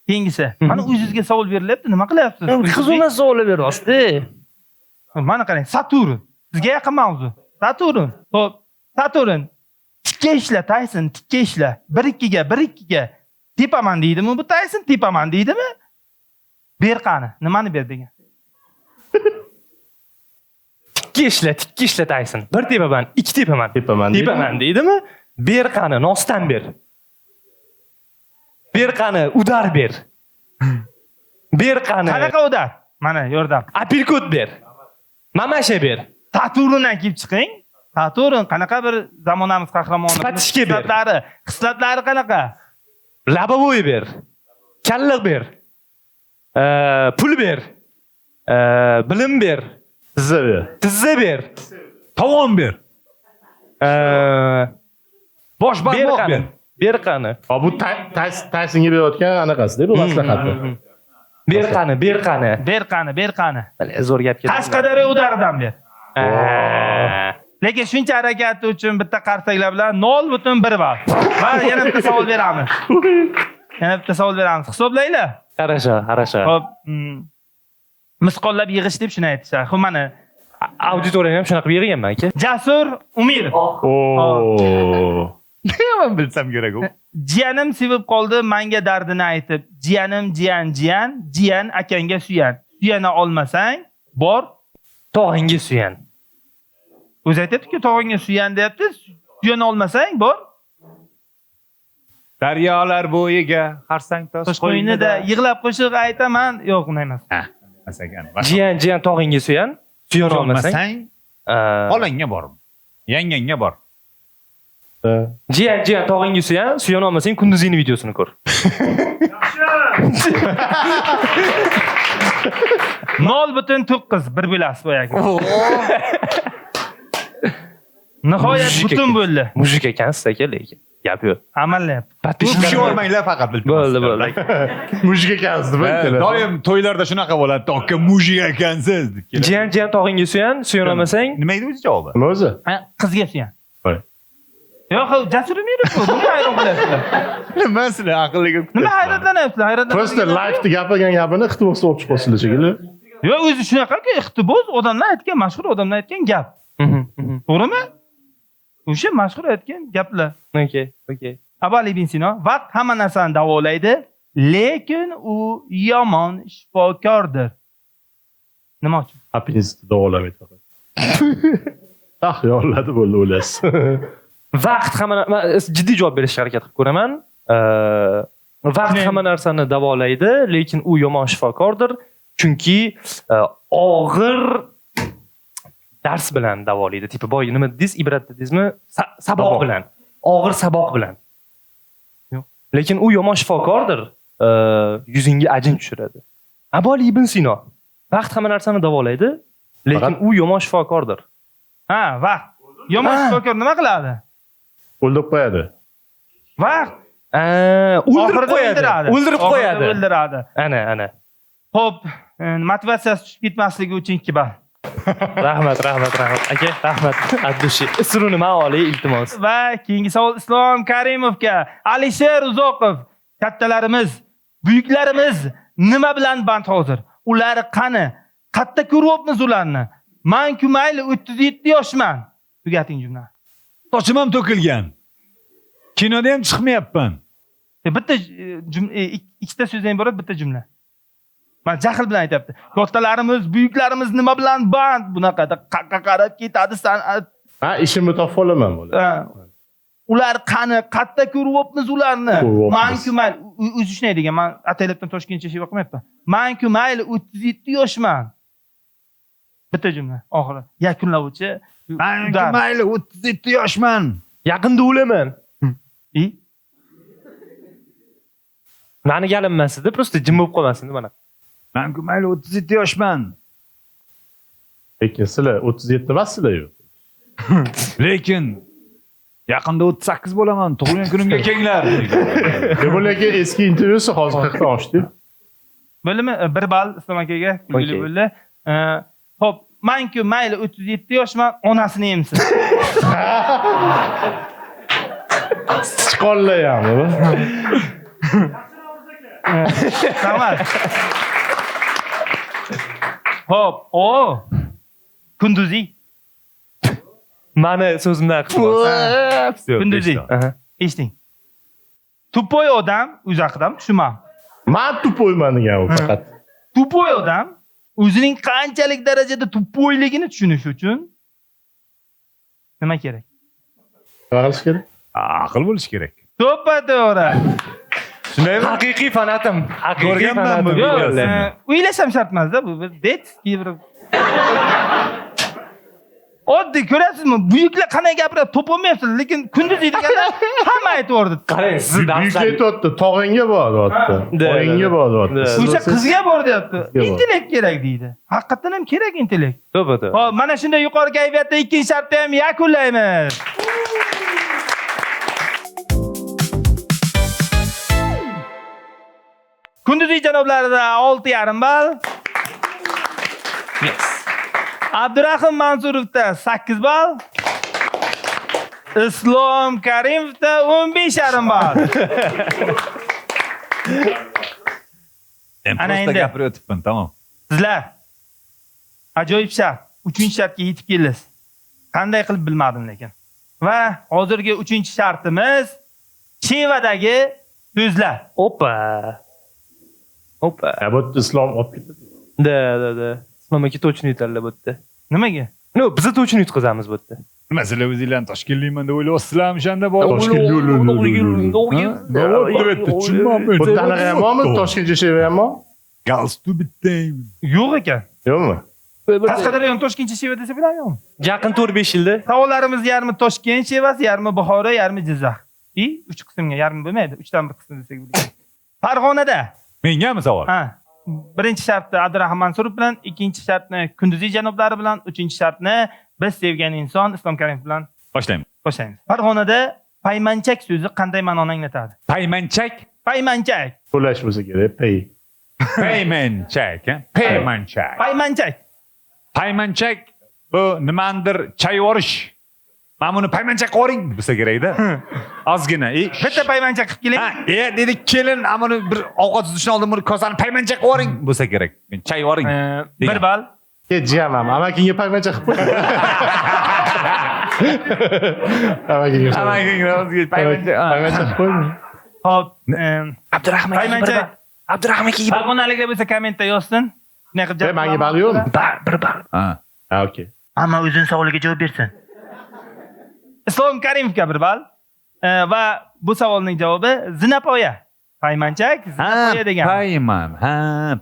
keyingisi. Mana o'zingizga savol berilyapti, nima qilyapsiz? Qiziq savol beryapsiz. Mana qarang, Saturn. Sizga yaqin mavzu. Saturn. Xo'p, Saturn. Tikka ishla, Tayson, tikka ishla. 1-2ga, 1-2ga. Tepaman deydimi bu Tayson? Tepaman deydimi? Ber qani, nimani ber degan. Tikka ishla, tikka ishla Tayson. 1 tepaman, 2 tepaman. Tepaman deydimi? Tepaman deydimi? Ber qani, nosdan ber. Ber qani, удар ber. Ber qani. Qanaqa удар? Mana yordam. Апперкот ber. Mamasha ber. Saturndan kelib chiqing. Saturn qanaqa bir zamonamiz qahramoni? Sifat ber. Xislatlari, xislatlari qanaqa? Лобовой ber. Kalliq ber. Pul ber. Bilim ber. Tizza ber. Tizza ber. Tovon ber. Bosh Ber barmoq qani. ber. Ber qani. Ha, bu Taysonga berayotgan anaqasi-da, bu maslahati. Ber qani, ber qani. Ber qani, ber qani. Bale, zo'r gap ketdi. Qashqadaryo удар idan ber. Ha. Lekin shuncha harakati uchun bitta qarsaklar bilan 0.1 ball. Va yana bitta savol beramiz. Yana bitta savol beramiz. Hisoblanglar. Хорошо, хорошо. Xo'p, misqollab yig'ish deb shuni aytishadi. Xo'p, mana Auditoriyani ham shunaqa qilib yig'ganman aka. Jasur Umirov. Oo. Nima bilsam kerak u. Jiyanim sevib qoldi menga dardini aytib. Jiyanim jiyan jiyan, jiyan akangga suyan. Suyana olmasang, bor Tog'ingga suyan. O'zi aytyapti-ku, tog'ingga suyan deyapti. Suyana olmasang, bor. Daryolar bo'yiga xarsang tosh Qo'ynida yig'lab qo'shiq aytaman. Yo'q, unday emas. Emas ekan. Jiyan, jiyan tog'ingga suyan, suyana olmasang. Xolangga bor. Yangangga bor. Jiyan, jiyan tog'ingga suyan, suyana olmasang kunduzini videosini ko'r. 0.9 bir bo'lasiz boyagi. Nihoyat butun bo'ldi. Mujik ekansiz aka, lekin gap yo'q. Amallayapti. O'pishib olmanglar faqat bilib. Bo'ldi, bo'ldi. Mujik ekansiz deb aytdilar. Doim to'ylarda shunaqa bo'ladi. Aka mujik ekansiz deb keladi. Jiyan, jiyan tog'ingga suyan, suyana olmasang. Nima edi o'zi javobi? Nima o'zi? Qizga suyan. Yo'q, Jasur Umirov bu. Nima hayron qilyapsizlar? Nima sizlar aqlliga? Nima hayratlanyapsizlar? Hayratlanyapsizlar. Просто life'da gapirgan gapini iqtibos bo'lib chiqasizlar shekilli. Yo'q, o'zi shunaqaki iqtibos odamlar aytgan, mashhur odamlar aytgan gap. To'g'rimi? O'sha mashhur aytgan gaplar. Okey, okey. Abu Ali ibn Sino, vaqt hamma narsani davolaydi, lekin u yomon shifokordir. Nima uchun? Apenditsitni davolamaydi faqat. Tah yo'lladi bo'ldi o'lasiz. Vaqt hamma, men jiddiy javob berishga harakat qilib ko'raman. Vaqt hamma narsani davolaydi, lekin u yomon shifokordir, chunki og'ir dars bilan davolaydi. Tipa boy nima dedingiz? Ibrat dedingizmi? Saboq bilan. Og'ir saboq bilan. Yo'q. Lekin u yomon shifokordir, yuzingga ajin tushiradi. Abu Ali ibn Sino. Vaqt hamma narsani davolaydi, lekin u yomon shifokordir. Ha, vaqt. Yomon shifokor nima qiladi? O'ldirib qo'yadi. Vaqt. O'ldirib qo'yadi. O'ldirib qo'yadi. O'ldiradi. Ana, ana. Xo'p, motivatsiyasi tushib ketmasligi uchun 2 ball. Rahmat, rahmat, rahmat. Aka, rahmat. Abdushi. Isruni men olay, iltimos. Va keyingi savol Islom Karimovga. Alisher Uzoqov, kattalarimiz, buyuklarimiz nima bilan band hozir? Ular qani? Qatta ko'ryapmiz ularni? Men-ku mayli 37 yoshman. Tugating jumlani. Sochim ham to'kilgan. Kinoda ham chiqmayapman. Bitta jumla, ikkita so'zdan iborat bitta jumla. Men jahl bilan aytayapti. Kattalarimiz, buyuklarimiz nima bilan band? Bunaqada qaqqa qarab ketadi san'at. Ha, ishimni topib olaman bo'ladi. Ular qani? Qatta ko'ryapmiz ularni? Men-ku mayli, o'zi shunday degan. Men ataylabdan Toshkentcha shiva qilmayapman. Men-ku mayli 37 yoshman. Bitta jumla oxiri yakunlovchi. Men-ku mayli 37 yoshman. Yaqinda o'laman. Mani galinmas edi, prosta jim bo'lib qolmasin mana. Men-ku mayli 37 yoshman. Lekin sizlar 37 emassizlar-yu. Lekin yaqinda 38 bo'laman, tug'ilgan kunimga kelinglar. Bu lekin eski intervyusi hozir 40 dan oshdi. Bo'ldimi? 1 ball Islom akaga kulgili bo'ldi. Xo'p, men-ku mayli 37 yoshman, onasini emsin. Sichqonlar ham. Rahmat. Xo'p, o Kunduzi. Mani so'zimdan iqtibos. Kunduzi. Eshiting. Tupoy odam o'zi haqida tushunman. Men tupoyman degan u faqat. Tupoy odam o'zining qanchalik darajada tupoyligini tushunish uchun nima kerak? Nima qilish kerak? Aql bo'lish kerak. To'ppa-to'g'ri. Shundaymi? Haqiqiy fanatim. Haqiqiy fanatim. O'ylash ham shart emas-da, bu bir detskiy bir oddiy ko'rasizmi? Buyuklar qanday gapiradi, topolmayapsiz, lekin kunduz deganda hamma aytib yubordi. Qarang, siz buyuk aytyapti, tog'ingga bor deyapti. Oyingga bor deyapti. O'sha qizga bor deyapti. Intellekt kerak deydi. Haqiqatan ham kerak intellekt. To'ppa-to'g'ri. Xo'p, mana shunday yuqori kayfiyatda ikkinchi shartni ham yakunlaymiz. Kunduziy janoblarida 6.5 ball. Yes. Abdurahim Mansurovda 8 ball. Islom Karimovda 15.5 ball. Ana endi gapirib o'tibman, tamom. Sizlar ajoyib shart, 3-shartga yetib keldingiz. Qanday qilib bilmadim lekin. Va hozirgi 3-shartimiz shevadagi so'zlar. Opa. Opa. Bu yerda Islom olib ketadi. Da, da, da. Islom aka to'chni yutadilar bu yerda. Nimaga? No, bizni to'chni yutqizamiz bu yerda. Nima sizlar o'zinglarni toshkentlikman deb o'ylayapsizlarmi o'shanda bor? Tushunmayman. Bu anaqa ham bormi? Toshkentcha sheva ham bor? Galstuk bitta. Yo'q ekan. Yo'qmi? Qashqadaryodan Toshkentcha sheva desa bilan yo'qmi? Yaqin 4-5 yilda. Savollarimiz yarmi Toshkent shevasi, yarmi Buxoro, yarmi Jizzax. I 3 qismga, yarmi bo'lmaydi, 3 dan 1 qism desak bo'ladi. Farg'onada. Mengami savol? Ha. Birinchi shartni Abdurahim Mansurov bilan, ikkinchi shartni Kunduziy janoblari bilan, uchinchi shartni biz sevgan inson Islom Karimov bilan boshlaymiz. Boshlaymiz. Farg'onada paymanchak so'zi qanday ma'noni anglatadi? Paymanchak? Paymanchak. To'lash bo'lsa kerak, pay. Paymanchak, ha? Paymanchak. Paymanchak. Paymanchak bu nimandir chay yuborish. Mana buni paymanchak qo'ring bo'lsa kerakda. Ozgina. Bitta paymanchak qilib keling. Ha, dedi kelin, ana buni bir ovqat suzishdan oldin buni kosani paymanchak qo'ring bo'lsa kerak. Chay yuboring. 1 ball. Jiyanam, amakingga paymanchak qilib qo'y. Amakingga paymanchak qilib qo'y. Xo'p, Abdurahim aka paymanchak. Abdurahim aka Farg'onaliklar bo'lsa kommentda yozsin. Nima qilib javob? Menga ball yo'qmi? 1 ball. Ha. Ha, okey. Hamma o'zining savoliga javob bersin. Islom Karimovga 1 ball. Va bu savolning javobi zinapoya. Paymanchak, zinapoya degan. Payman. Ha,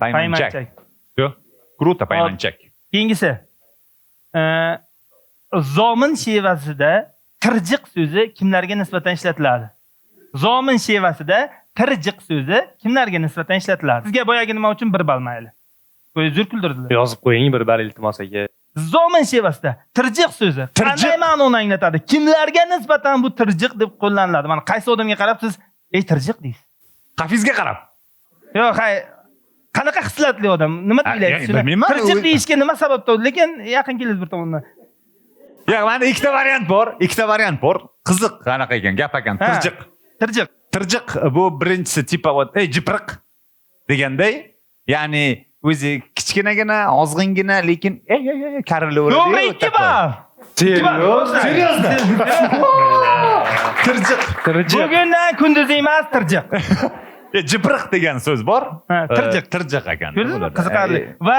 paymanchak. Yo'q. Kruta paymanchak. Keyingisi. Zomin shevasida tirjiq so'zi kimlarga nisbatan ishlatiladi? Zomin shevasida tirjiq so'zi kimlarga nisbatan ishlatiladi? Sizga boyagi nima uchun 1 ball mayli. Qo'y zo'r kuldirdilar. Yozib qo'ying 1 ball iltimos aka. Zomin shevasida tirjiq so'zi qanday ma'noni anglatadi? Kimlarga nisbatan bu tirjiq deb qo'llaniladi? Mana qaysi odamga qarab siz ey tirjiq deysiz? Qafizga qarab. Yo'q, hay qanaqa hislatli odam? Nima deysiz? Tirjiq deyishga nima sabab topdi? Lekin yaqin kelasiz bir tomondan. Yo'q, mana ikkita variant bor, ikkita variant bor. Qiziq qanaqa ekan, gap ekan. Tirjiq. Tirjiq. Tirjiq bu birinchisi tipa вот, ey jipriq deganday, ya'ni o'zi kichkinagina, ozg'ingina, lekin ey ey ey karillaveradi. To'g'ri, 2 ball. Seriously? Tirjiq. Tirjiq. Bugundan kunduz emas, tirjiq. Jipriq degan so'z bor. Tirjiq. Tirjiq ekan. Ko'rdingizmi? Qiziqarli. Va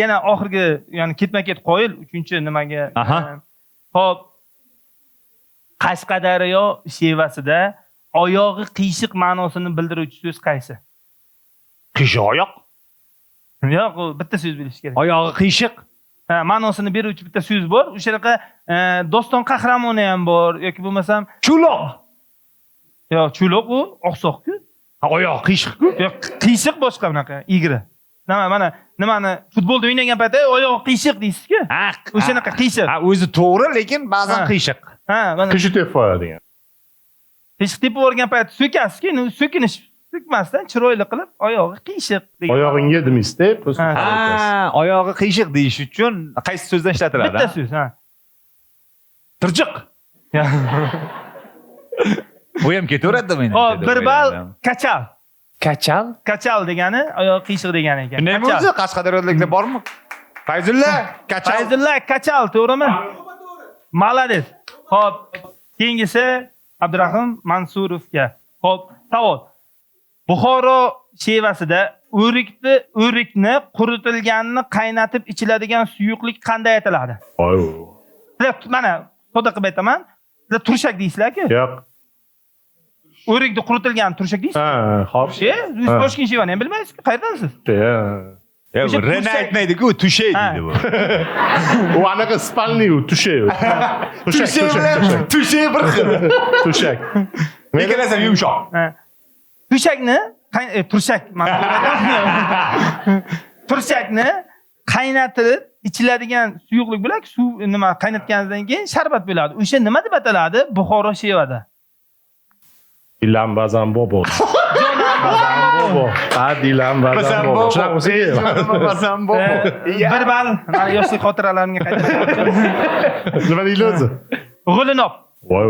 yana oxirgi, ya'ni ketma-ket qoyil uchinchi nimaga. Xo'p. Qashqadaryo shevasida oyog'i qiyshiq ma'nosini bildiruvchi so'z qaysi? Qiyshiq oyoq? Yo'q, u bitta so'z bilish kerak. Oyog'i qiyshiq. Ha, ma'nosini beruvchi bitta so'z bor. O'shanaqa doston qahramoni ham bor yoki bo'lmasam chuloq. Yo'q, chuloq u oqsoq-ku. Ha, oyog'i qiyshiq-ku. Yo'q, qiyshiq boshqa bunaqa igri. Nima, mana nimani futbolda o'ynagan paytda oyog'i qiyshiq deysiz-ku. Ha, o'shanaqa qiyshiq. Ha, o'zi to'g'ri, lekin ba'zan qiyshiq. Ha, mana qiyshiq tepib qo'yadi degan. Qiyshiq tepib yuborgan payt so'kasiz-ku, endi so'kinish so'kmasdan chiroyli qilib oyog'i qiyshiq degan. Oyog'ingga demaysiz-da, ha, oyog'i qiyshiq deyish uchun qaysi so'zdan ishlatiladi? Bitta so'z, ha. Tirjiq. Bu ham ketaveradi menimcha. Xo'p, 1 ball kachal. Kachal? Kachal degani oyoq qiyshiq degani ekan. Nima o'zi Qashqadaryoliklar bormi? Fayzulla, kachal. Fayzulla, kachal, to'g'rimi? Malades. Xo'p, keyingisi Abdurahim Mansurovga. Xo'p, savol. Buxoro shevasida o'rikni quritilganini qaynatib ichiladigan suyuqlik qanday ataladi? Oy. Sizlar mana sodda qilib aytaman. Sizlar turshak deysizlar-ku? Yo'q. O'rikni quritilgan turshak deysiz? Ha, xo'p. Siz Toshkent shevani ham bilmaysiz-ku, qayerdansiz? Yo'q, Rena aytmaydi-ku, tushay deydi bu. U anaqa spalniy u, tushay. Tushay bilan tushay bir xil. Tushak. Ikkalasi ham yumshoq. Tushakni, turshak, turshakni qaynatib ichiladigan suyuqlik bo'ladi, suv nima qaynatganingizdan keyin sharbat bo'ladi. O'sha nima deb ataladi Buxoro shevada? Dilan bazan bobo. Bazan bobo. Ha, dilan bazan bobo. Shunaqa bo'lsa, bazan bobo. 1 ball. Mana yoshlik xotiralarimga qaytib. Nima deyiladi o'zi? G'ulinob. Voy.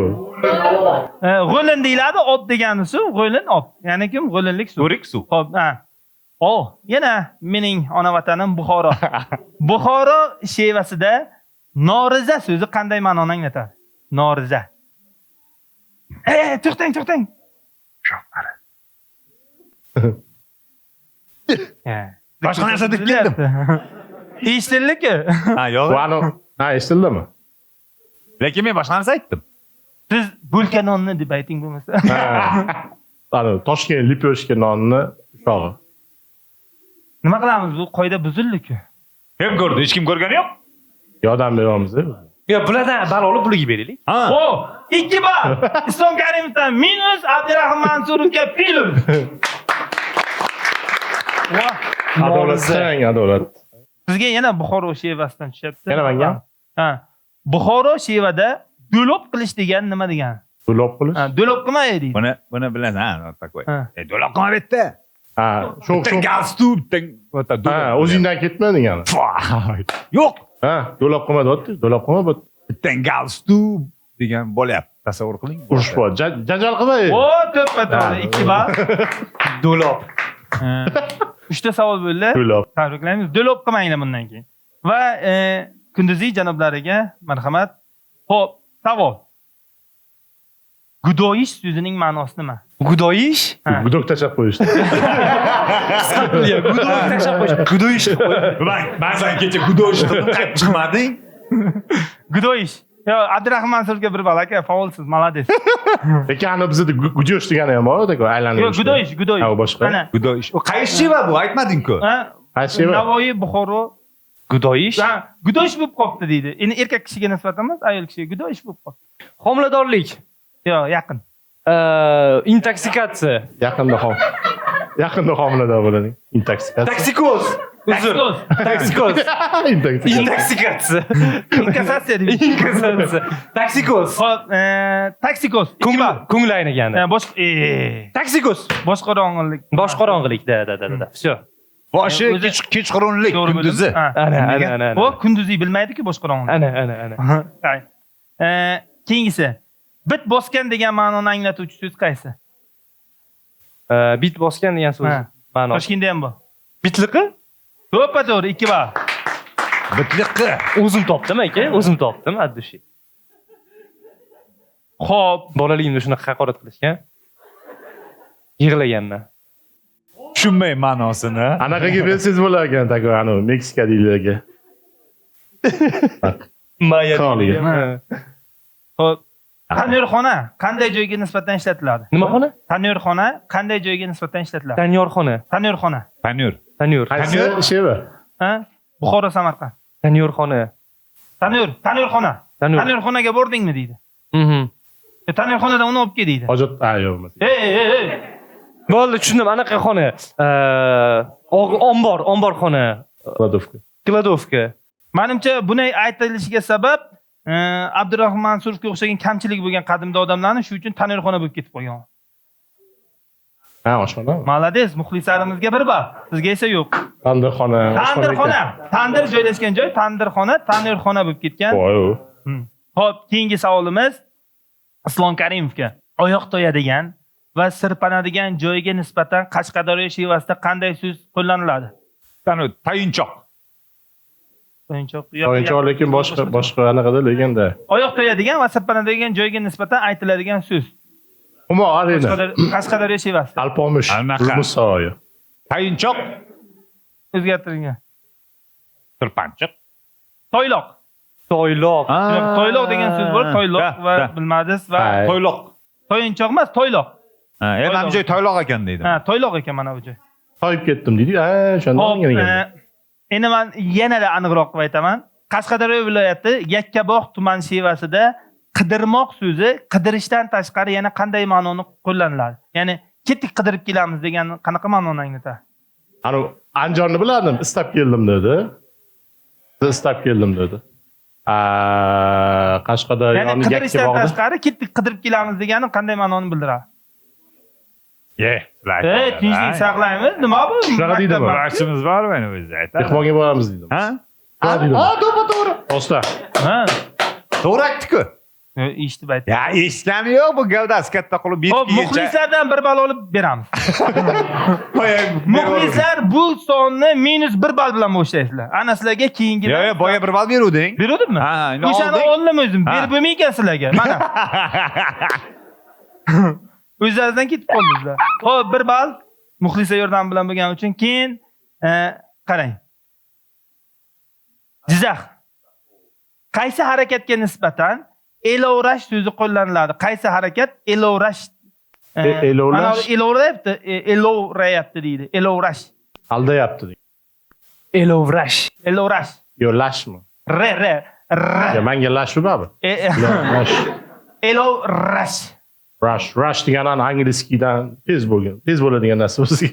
G'ulin deyiladi, ob degani suv, g'ulin ob. Ya'ni kim? G'ulinlik suv. O'rik suv. Xo'p, ha. O, yana mening ona vatanim Buxoro. Buxoro shevasida noriza so'zi qanday ma'noni anglatadi? Noriza. To'xtang, to'xtang. Boshqa narsa deb keldim. Eshitildi-ku. Ha, yo'q. Ha, eshitildimi? Lekin men boshqa narsa aytdim. Siz bulka nonni deb ayting bo'lmasa. Ana Toshkent lipyoshka nonni ushog'i. Nima qilamiz? Bu qoida buzildi-ku. Kim ko'rdi? Hech kim ko'rgani yo'q. Yordam beramiz. Yo, bulardan bal olib bularga beraylik. Ha. Xo'p, 2 ball. Islom Karimovdan minus, Abdurahim Mansurovga plus. Voh, Adolat, adolat. Sizga yana Buxoro shevasidan tushyapti. Yana manga? Ha. Buxoro shevada do'lob qilish degan nima degani? Do'lob qilish? Ha, do'lob qilma deydi. Buni bilasan, ha, такой. Ha. Do'lob qilma bu yerda. Ha, sho'x Bitta sho'x. galstuk, bitta вот Ha, o'zingdan ketma degani. Yo'q. Ha, do'lob qilma deyapti, do'lob qilma bu. Bitta galstuk degan bo'lyapti. Tasavvur qiling. Urush bor. Janjal qilma. O, to'ppa to'g'ri, 2 ball. Do'lob. 3 ta savol bo'ldi. Do'lob. Tabriklaymiz. Do'lob qilmanglar bundan keyin. Va Kunduziy janoblariga marhamat. Xo'p, savol. Gudoyish so'zining ma'nosi nima? Gudoyish? Gudok tashlab qo'yishdi. Qisqartirilgan. Gudok tashlab qo'yish. Gudoyish qilib qo'y. Man sen kecha gudoyish qildim, qaytib chiqmading. Gudoyish. Yo, Abdurahim Mansurga bir bal aka, faolsiz, молодец. Lekin ana bizda gujosh degani ham bor, такой aylanib. Yo'q, gudoyish, gudoyish. Ha, u boshqa. Mana. Gudoyish. U qaysi sheva bu? Aytmading-ku. Ha? Qaysi sheva? Navoiy, Buxoro. Gudoyish? Ha, gudoyish bo'lib qopti deydi. Endi erkak kishiga nisbatan emas, ayol kishiga gudoyish bo'lib qopti. Homiladorlik. Yo'q, yaqin. Intoksikatsiya. Yaqinda homilador bo'ladi. Intoksikatsiya. Toksikoz. Uzr. Toksikoz. Intoksikatsiya. Intoksikatsiya. Inkassatsiya deydi. Inkassatsiya. Toksikoz. Xo'p, toksikoz. Ko'ngil aynigani. Bosh Toksikoz. Boshqorong'ilik. Boshqorong'ilik. Da. Всё. Boshi kechqurunlik, kunduzi. Ana, ana, ana. Bu kunduzi bilmaydi-ku boshqorong'ilik. Ana, ana, ana. Keyingisi. Bit bosgan degan ma'noni anglatuvchi so'z qaysi? Bit bosgan degan so'z ma'no. Toshkentda ham bor. Bitliqi? To'ppa to'g'ri, 2 ball. Bitliqi. O'zim topdim aka, o'zim topdim от души. Xo'p, bolaligimda shunaqa haqorat qilishgan. Yig'laganman. Tushunmay ma'nosini. Anaqaga bersangiz bo'lar ekan, такой anu Meksika deylarga. Maya. Xo'p. Tanyorxona qanday joyga nisbatan ishlatiladi? Nima xona? Tanyorxona qanday joyga nisbatan ishlatiladi? Tanyorxona. Tanyorxona. Tanyor. Tanyor. Qaysi sheva? Ha? Buxoro, Samarqand. Tanyorxona. Tanyor, tanyorxona. Tanyorxonaga bordingmi deydi. Tanyorxonadan uni olib kel deydi. Hojat, ha, yo'q. Ey. Bo'ldi, tushundim. Anaqa xona. Ombor, omborxona. Kladovka. Kladovka. Menimcha buni aytilishiga sabab Abdurahim Mansurovga o'xshagan kamchilik bo'lgan qadimda odamlarni shu uchun tanyorxona bo'lib ketib qolgan. Ha, oshxona. Молодец, muxlislarimizga bir bal. Sizga esa yo'q. Tandirxona, Tandirxona. Tandir joylashgan joy tandirxona, tanyorxona bo'lib ketgan. Voy. Xo'p, keyingi savolimiz Islom Karimovga. Oyoq to'yadigan va sirpanadigan joyga nisbatan Qashqadaryo shevasida qanday so'z qo'llaniladi? Tayinchoq. Tayinchoq. Tayinchoq, lekin boshqa anaqada legenda. Oyoq to'yadigan va sirpanadigan joyga nisbatan aytiladigan so'z. Humo arena. Qashqadaryo shevasida. Alpomish. Muz saroyi. Tayinchoq o'zgartirilgan. Sirpanchiq. Toyloq. Toyloq. Toyloq degan so'z bor, toyloq va bilmadingiz va toyloq. Toyinchoq emas, toyloq. Ha, mana bu joy toyloq ekan deydi. Ha, toyloq ekan mana bu joy. Toyib ketdim deydi. Ha, o'shanda olgan ekan. Endi men yanada aniqroq qilib aytaman. Qashqadaryo viloyati Yakkabog' tuman shevasida qidirmoq so'zi qidirishdan tashqari yana qanday ma'noni qo'llaniladi? Ya'ni ketdik qidirib kelamiz degan qanaqa ma'noni anglatadi? Ana Anjonni bilardim, istab keldim dedi. Istab keldim dedi. Qashqadaryoning qidirishdan tashqari ketdik qidirib kelamiz degani qanday ma'noni bildiradi? Tinchlik saqlaymiz. Nima bu? Shunaqa deydimi? Vrachimiz bor meni o'zi aytadi. Mehmonga boramiz deydi. Ha? Ha, to'g'ri. Osta. Ha. To'g'ri aytdi-ku. Eshitib aytdi. Ya eshitgani yo'q, bu gavdasi katta qilib yetib Xo'p, muxlislardan bir ball olib beramiz. Muxlislar bu sonni -1 ball bilan boshlaysizlar. Ana sizlarga keyingi. Yo'q, boya 1 ball beruvding. Beruvdimmi? Ha, endi o'shani oldim o'zim. Berib bo'lmay ekan sizlarga. Mana. O'zlaridan ketib qoldingizlar. Xo'p, 1 ball muxlislar yordami bilan bo'lgani uchun keyin qarang. Jizzax. Qaysi harakatga nisbatan Elovrash so'zi qo'llaniladi? Qaysi harakat elovrash? Elovlash? Elovrayapti, elovrayapti deydi. Elovrash. Aldayapti deydi. Elovrash. Elovrash. Yo, lashmi? R R R. Yo, manga lash baribir. Lash. Elovrash. Rush, rush degani ana angliyskidan tez bo'lgan, tez bo'ladigan narsa o'zi.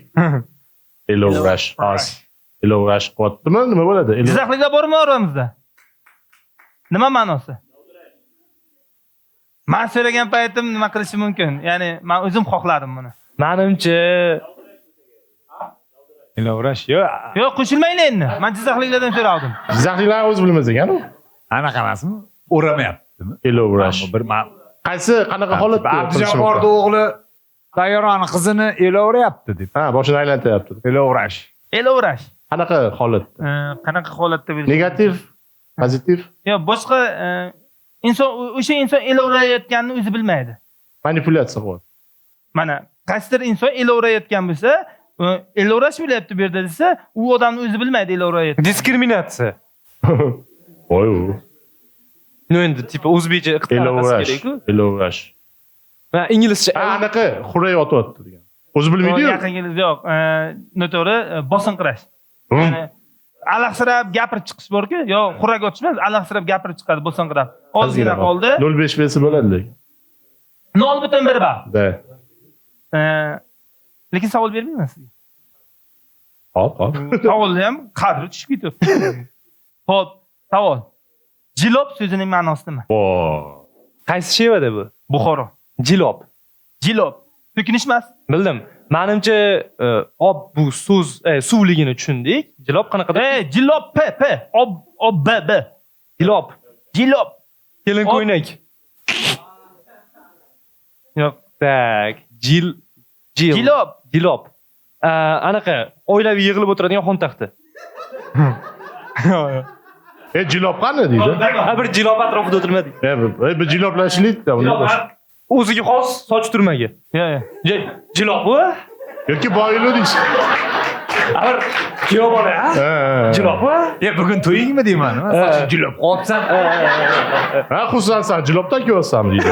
Elovrash, as. Elovrash qilyaptimi? Nima bo'ladi? Jizzaxliklar bormi oramizda? Nima ma'nosi? Men so'ragan paytim nima qilishim mumkin? Ya'ni men o'zim xohladim buni. Menimcha Elovrash. Yo'q. Yo'q, qo'shilmanglar endi. Men jizzaxliklardan so'radim. Jizzaxliklar o'zi bilmas ekan u. Anaqa emasmi? O'ramayaptimi? Elovrash. Bir qaysi qanaqa holatda? Abdujabborni o'g'li Tayyorani qizini elovrayapti deb. Ha, boshini aylantiryapti. Elovrash. Elovrash. Qanaqa holatda? Qanaqa holatda bo'lishi? Negativ, pozitiv? Yo'q, boshqa inson o'sha inson elovrayotganini o'zi bilmaydi. Manipulyatsiya qilyapti. Mana qaysidir inson elovrayotgan bo'lsa, elovrash bo'lyapti bu yerda desa, u odamni o'zi bilmaydi elovrayotganini. Diskriminatsiya. Voy. No endi tipa o'zbekcha Elovrash kerak-ku. Elovrash. Ha, inglizcha. Anaqa xuray otyapti degan. O'zi bilmaydi-yu. Yaqin ingliz yo'q. Noto'g'ri, bosinqirash. Ya'ni alahsirab gapirib chiqish bor-ku, yo xurak otish emas, alahsirab gapirib chiqadi, bosinqirab. Ozgina qoldi. 0.5 bersa bo'ladi lekin. 0.1 ball. Da. Lekin savol bermayman sizga. Hop, hop. Savolni ham qadri tushib ketyapti. Xo'p, savol. Jilob so'zining ma'nosi nima? Qaysi shevada bu? Buxoro. Jilob. Jilob. So'kinish emas. Bildim. Menimcha ob bu so'z suvligini tushundik. Jilob qanaqadir? Jilob p p ob ob b b. Jilob. Jilob. Kelin ko'ynak. Yo'q. Tak. Jil jil. Jilob. Jilob. Anaqa oilaviy yig'ilib o'tiradigan xon taxti. Jilob qani deydi? Ha, bir jilob atrofida o'tirmadik. Bir jiloblashlik da uni. O'ziga xos soch turmagi. Yo'q, yo'q. Jilob bu? Yoki boylu deysiz. Axir kuyov bola, ha? Jilob bu? Bugun to'yingmi deyman, nima? Soching jilob qo'yibsan. Ha, xususan jilobdan ko'rsanmi deydi.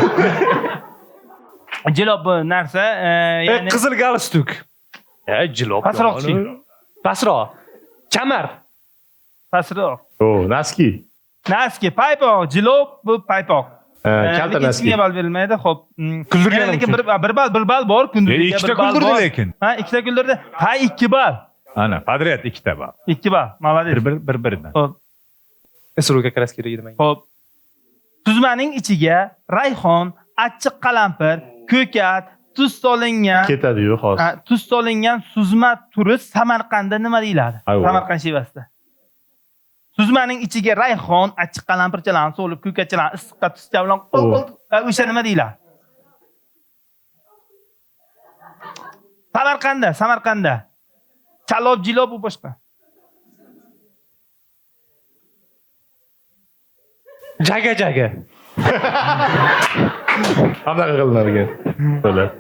Jilob bu narsa, ya'ni qizil galstuk. Jilob. Pastroq tushing. Pastroq. Kamar. Pastroq. O, naski. Naski, paypoq, jilob bu paypoq. Kalta naski. Ikkiga ball berilmaydi, xo'p. Kuldirganim lekin bir ball, bir ball bor, kunduziga ikkita kuldirdi lekin. Ha, ikkita kuldirdi. Ha, 2 ball. Ana, podryad ikkita ball. 2 ball, молодец. Bir biridan. Xo'p. Isruga karas kerak edi menga. Xo'p. Tuzmaning ichiga rayhon, achchiq qalampir, ko'kat, tuz solingan ketadi-yu hozir. Tuz solingan suzma turi Samarqandda nima deyiladi? Samarqand shevasida. Suzmaning ichiga rayhon, achchiq qalampirchalarni solib, ko'katchalarni issiqqa tuzcha bilan o'sha nima deyiladi? Samarqandda, Samarqandda. Chalob, jilob u boshqa. Jaga jaga. Qanaqa qilinar ekan? Bo'ladi.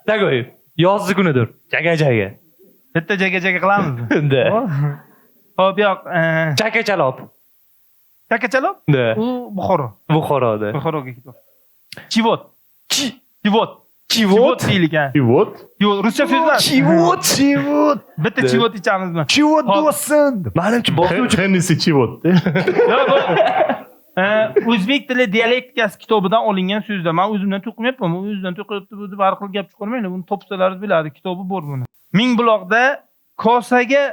Tagoy, yozgi kunidir. Jaga jaga. Bitta jaga jaga qilamizmi? Da. Xo'p, yo'q. Chaka chalob. Chaka chalob? Da. U Buxoro. Buxoroda. Buxoroga ketyapti. Chivot. Chivot. Chivot deyilgan. Chivot? Yo'q, ruscha so'z emas. Chivot, chivot. Bitta chivot ichamizmi? Chivot do'stsin. Menimcha boshlovchi Hennessy chivot. Yo'q, bu o'zbek tili dialektikasi kitobidan olingan so'zlar. Men o'zimdan to'qimayapman. U o'zidan to'qiyapti bu deb har xil gap chiqarmanglar. Buni topsalaringiz biladi, kitobi bor buni. Mingbuloqda kosaga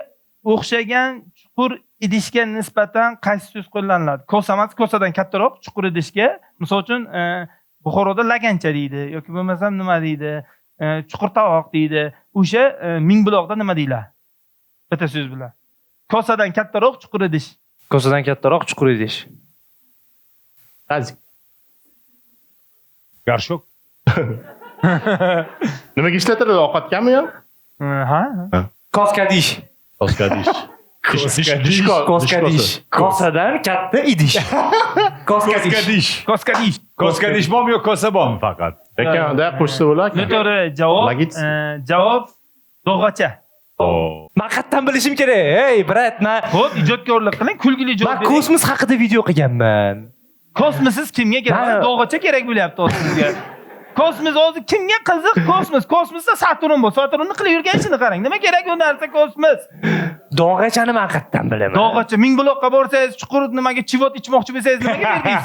o'xshagan chuqur idishga nisbatan qaysi so'z qo'llaniladi? Kosa emas, kosadan kattaroq chuqur idishga, misol uchun, Buxoroda lagancha deydi yoki bo'lmasam nima deydi? Chuqur tovoq deydi. O'sha Mingbuloqda nima deyiladi? Bitta so'z bilan. Kosadan kattaroq chuqur idish. Kosadan kattaroq chuqur idish. Tazik. Garshok. Nimaga ishlatiladi? Ovqatgami yo? Ha. Koskadish. Koskadish. Koskadish. Kosadan katta idish. Koskadish. Koskadish. Koskadish bormi yo kosa bormi faqat? Ekanda qo'shsa bo'lar. Noto'g'ri javob. Javob dog'acha. Men qayerdan bilishim kerak? Ey, brat, men Xo'p, ijodkorlik qiling, kulgili javob Men bering. kosmos haqida video qilganman. Kosmosiz kimga kerak? Dog'acha kerak bo'lyapti hozir sizga. Kosmos hozir kimga qiziq kosmos? Kosmosda Saturn bor. Saturnni qilib yurgan ishini qarang. Nima kerak u narsa kosmos? Dog'achani men qayerdan bilaman? Dog'acha Mingbuloqqa borsangiz, chuqur nimaga chivot ichmoqchi bo'lsangiz nimaga berdingiz?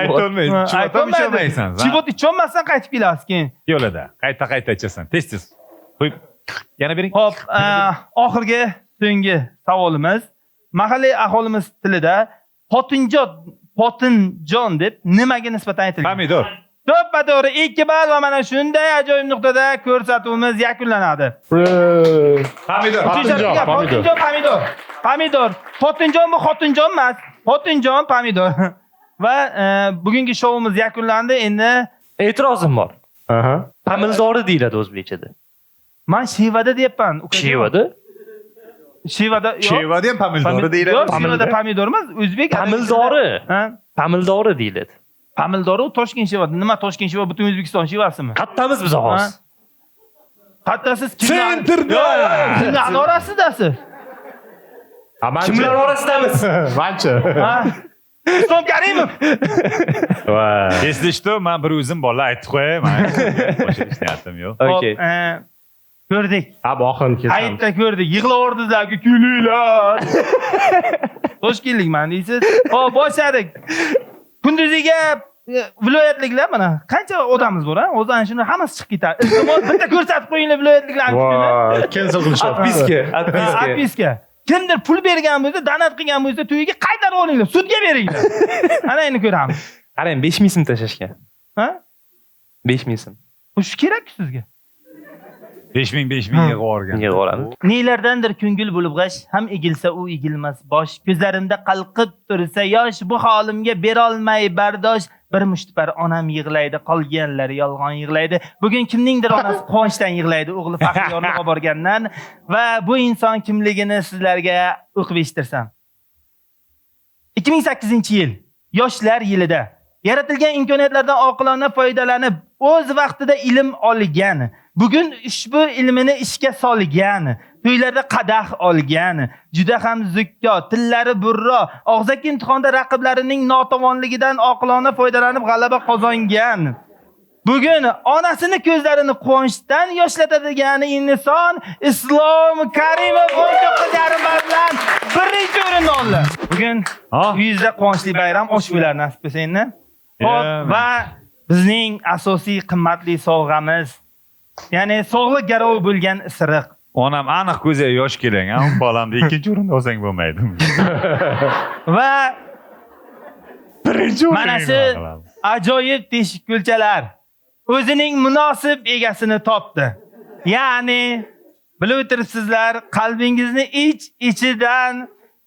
Aytolmaysiz. Chivot ham icholmaysan. Chivot icholmasdan qaytib kelasiz keyin. Yo'lida qayta-qayta ichasan. Tez-tez. Qo'yib yana bering. Xo'p, oxirgi so'nggi savolimiz. Mahalliy aholimiz tilida xotinjon deb nimaga nisbatan aytilgan? Pomidor. To'ppa-to'g'ri 2 ball va mana shunday ajoyib nuqtada ko'rsatuvimiz yakunlanadi. Pomidor. Xotinjon, pomidor. Pomidor. Xotinjon bu xotinjon emas. Xotinjon pomidor. Va bugungi shouimiz yakunlandi. Endi e'tirozim bor. Aha. Pomidori deyiladi o'zbekchada. Men shevada deyapman. Shevada? Shevada yo'q. Shevada ham pomidori deyiladi. Yo'q, shevada pomidor emas, o'zbek pomidori. Ha? Pomidori deyiladi. Pomidori u Toshkent shevada. Nima Toshkent sheva butun O'zbekiston shevasimi? Qattamiz biz hozir. Qattasiz Sentrda. Kimlar orasidasiz? Kimlar orasidamiz? Mancha. Ha? Islom Karimov. Va. Если что, men bir o'zim bolalar aytib qo'yay, men boshqa hech niyatim yo'q. Okey. Ko'rdik. Ha, oxirgi kesamiz. Hayitda ko'rdik. Yig'lavordingizlar-ku, kulinglar. Toshkentlikman deysiz. Xo'p, boshladik. Kunduziga viloyatliklar mana qancha odamimiz bor, ha? O'zi ana shuni hammasi chiqib ketadi. Iltimos bitta ko'rsatib qo'yinglar viloyatliklarni kuchini. Va, cancel qilishyapti. Atpiska, atpiska. Atpiska. Kimdir pul bergan bo'lsa, donat qilgan bo'lsa, to'yiga qaytarib olinglar, sudga beringlar. Ana endi ko'ramiz. Qarang, 5000 so'm tashlashgan. Ha? 5000 so'm. Shu kerak-ku sizga. 5000 yig'ib yuborgan. Yig'ib olamiz. Nelardandir ko'ngil bo'lib g'ash, ham egilsa u egilmas bosh, ko'zlarimda qalqib tursa yosh, bu holimga berolmay bardosh, bir mushtipar onam yig'laydi, qolganlar yolg'on yig'laydi. Bugun kimningdir onasi quvonchdan yig'laydi, o'g'li Faxriyorni olib borgandan va bu inson kimligini sizlarga o'qib eshittirsam. 2008-yil yoshlar yilida yaratilgan imkoniyatlardan oqilona foydalanib, o'z vaqtida ilm olgan, bugun ushbu ilmini ishga solgan, to'ylarda qadah olgan, juda ham zukko, tillari burro, og'zaki imtihonda raqiblarining notavonligidan oqilona foydalanib g'alaba qozongan. Bugun onasini ko'zlarini quvonchdan yoshlatadigan inson Islom Karimov 19.5 ball bilan birinchi o'rinni oldi. Bugun uyingizda quvonchli bayram, osh bo'lar nasib bo'lsa endi. Xo'p, va bizning asosiy qimmatli sovg'amiz, ya'ni sog'liq garovi bo'lgan isiriq. Onam aniq ko'ziga yosh keling, a bolamni ikkinchi o'rinda olsang bo'lmaydi. Va birinchi o'rinda mana shu ajoyib teshik kulchalar o'zining munosib egasini topdi. Ya'ni bilib o'tiribsizlar, qalbingizni ich-ichidan,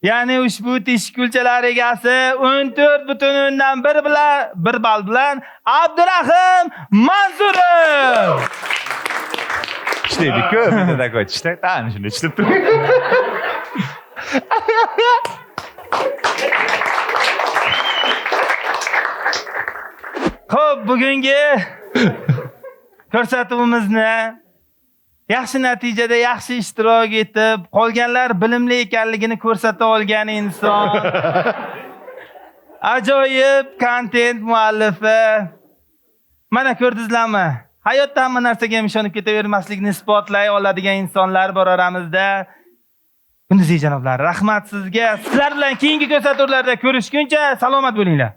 ya'ni ushbu teshik kulchalar egasi 14.1 ball bilan Abdurahim Mansurov. Tishlaydi-ku, bitta takoy tishlab, ana shunday tishlab turib. Xo'p, bugungi ko'rsatuvimizni yaxshi natijada yaxshi ishtirok etib, qolganlar bilimli ekanligini ko'rsata olgan inson, ajoyib kontent muallifi. Mana ko'rdingizlarmi? Hayotda hamma narsaga ham ishonib ketavermaslikni isbotlay oladigan insonlar bor oramizda. Kunduziy janoblar, rahmat sizga. Sizlar bilan keyingi ko'rsatuvlarda ko'rishguncha salomat bo'linglar.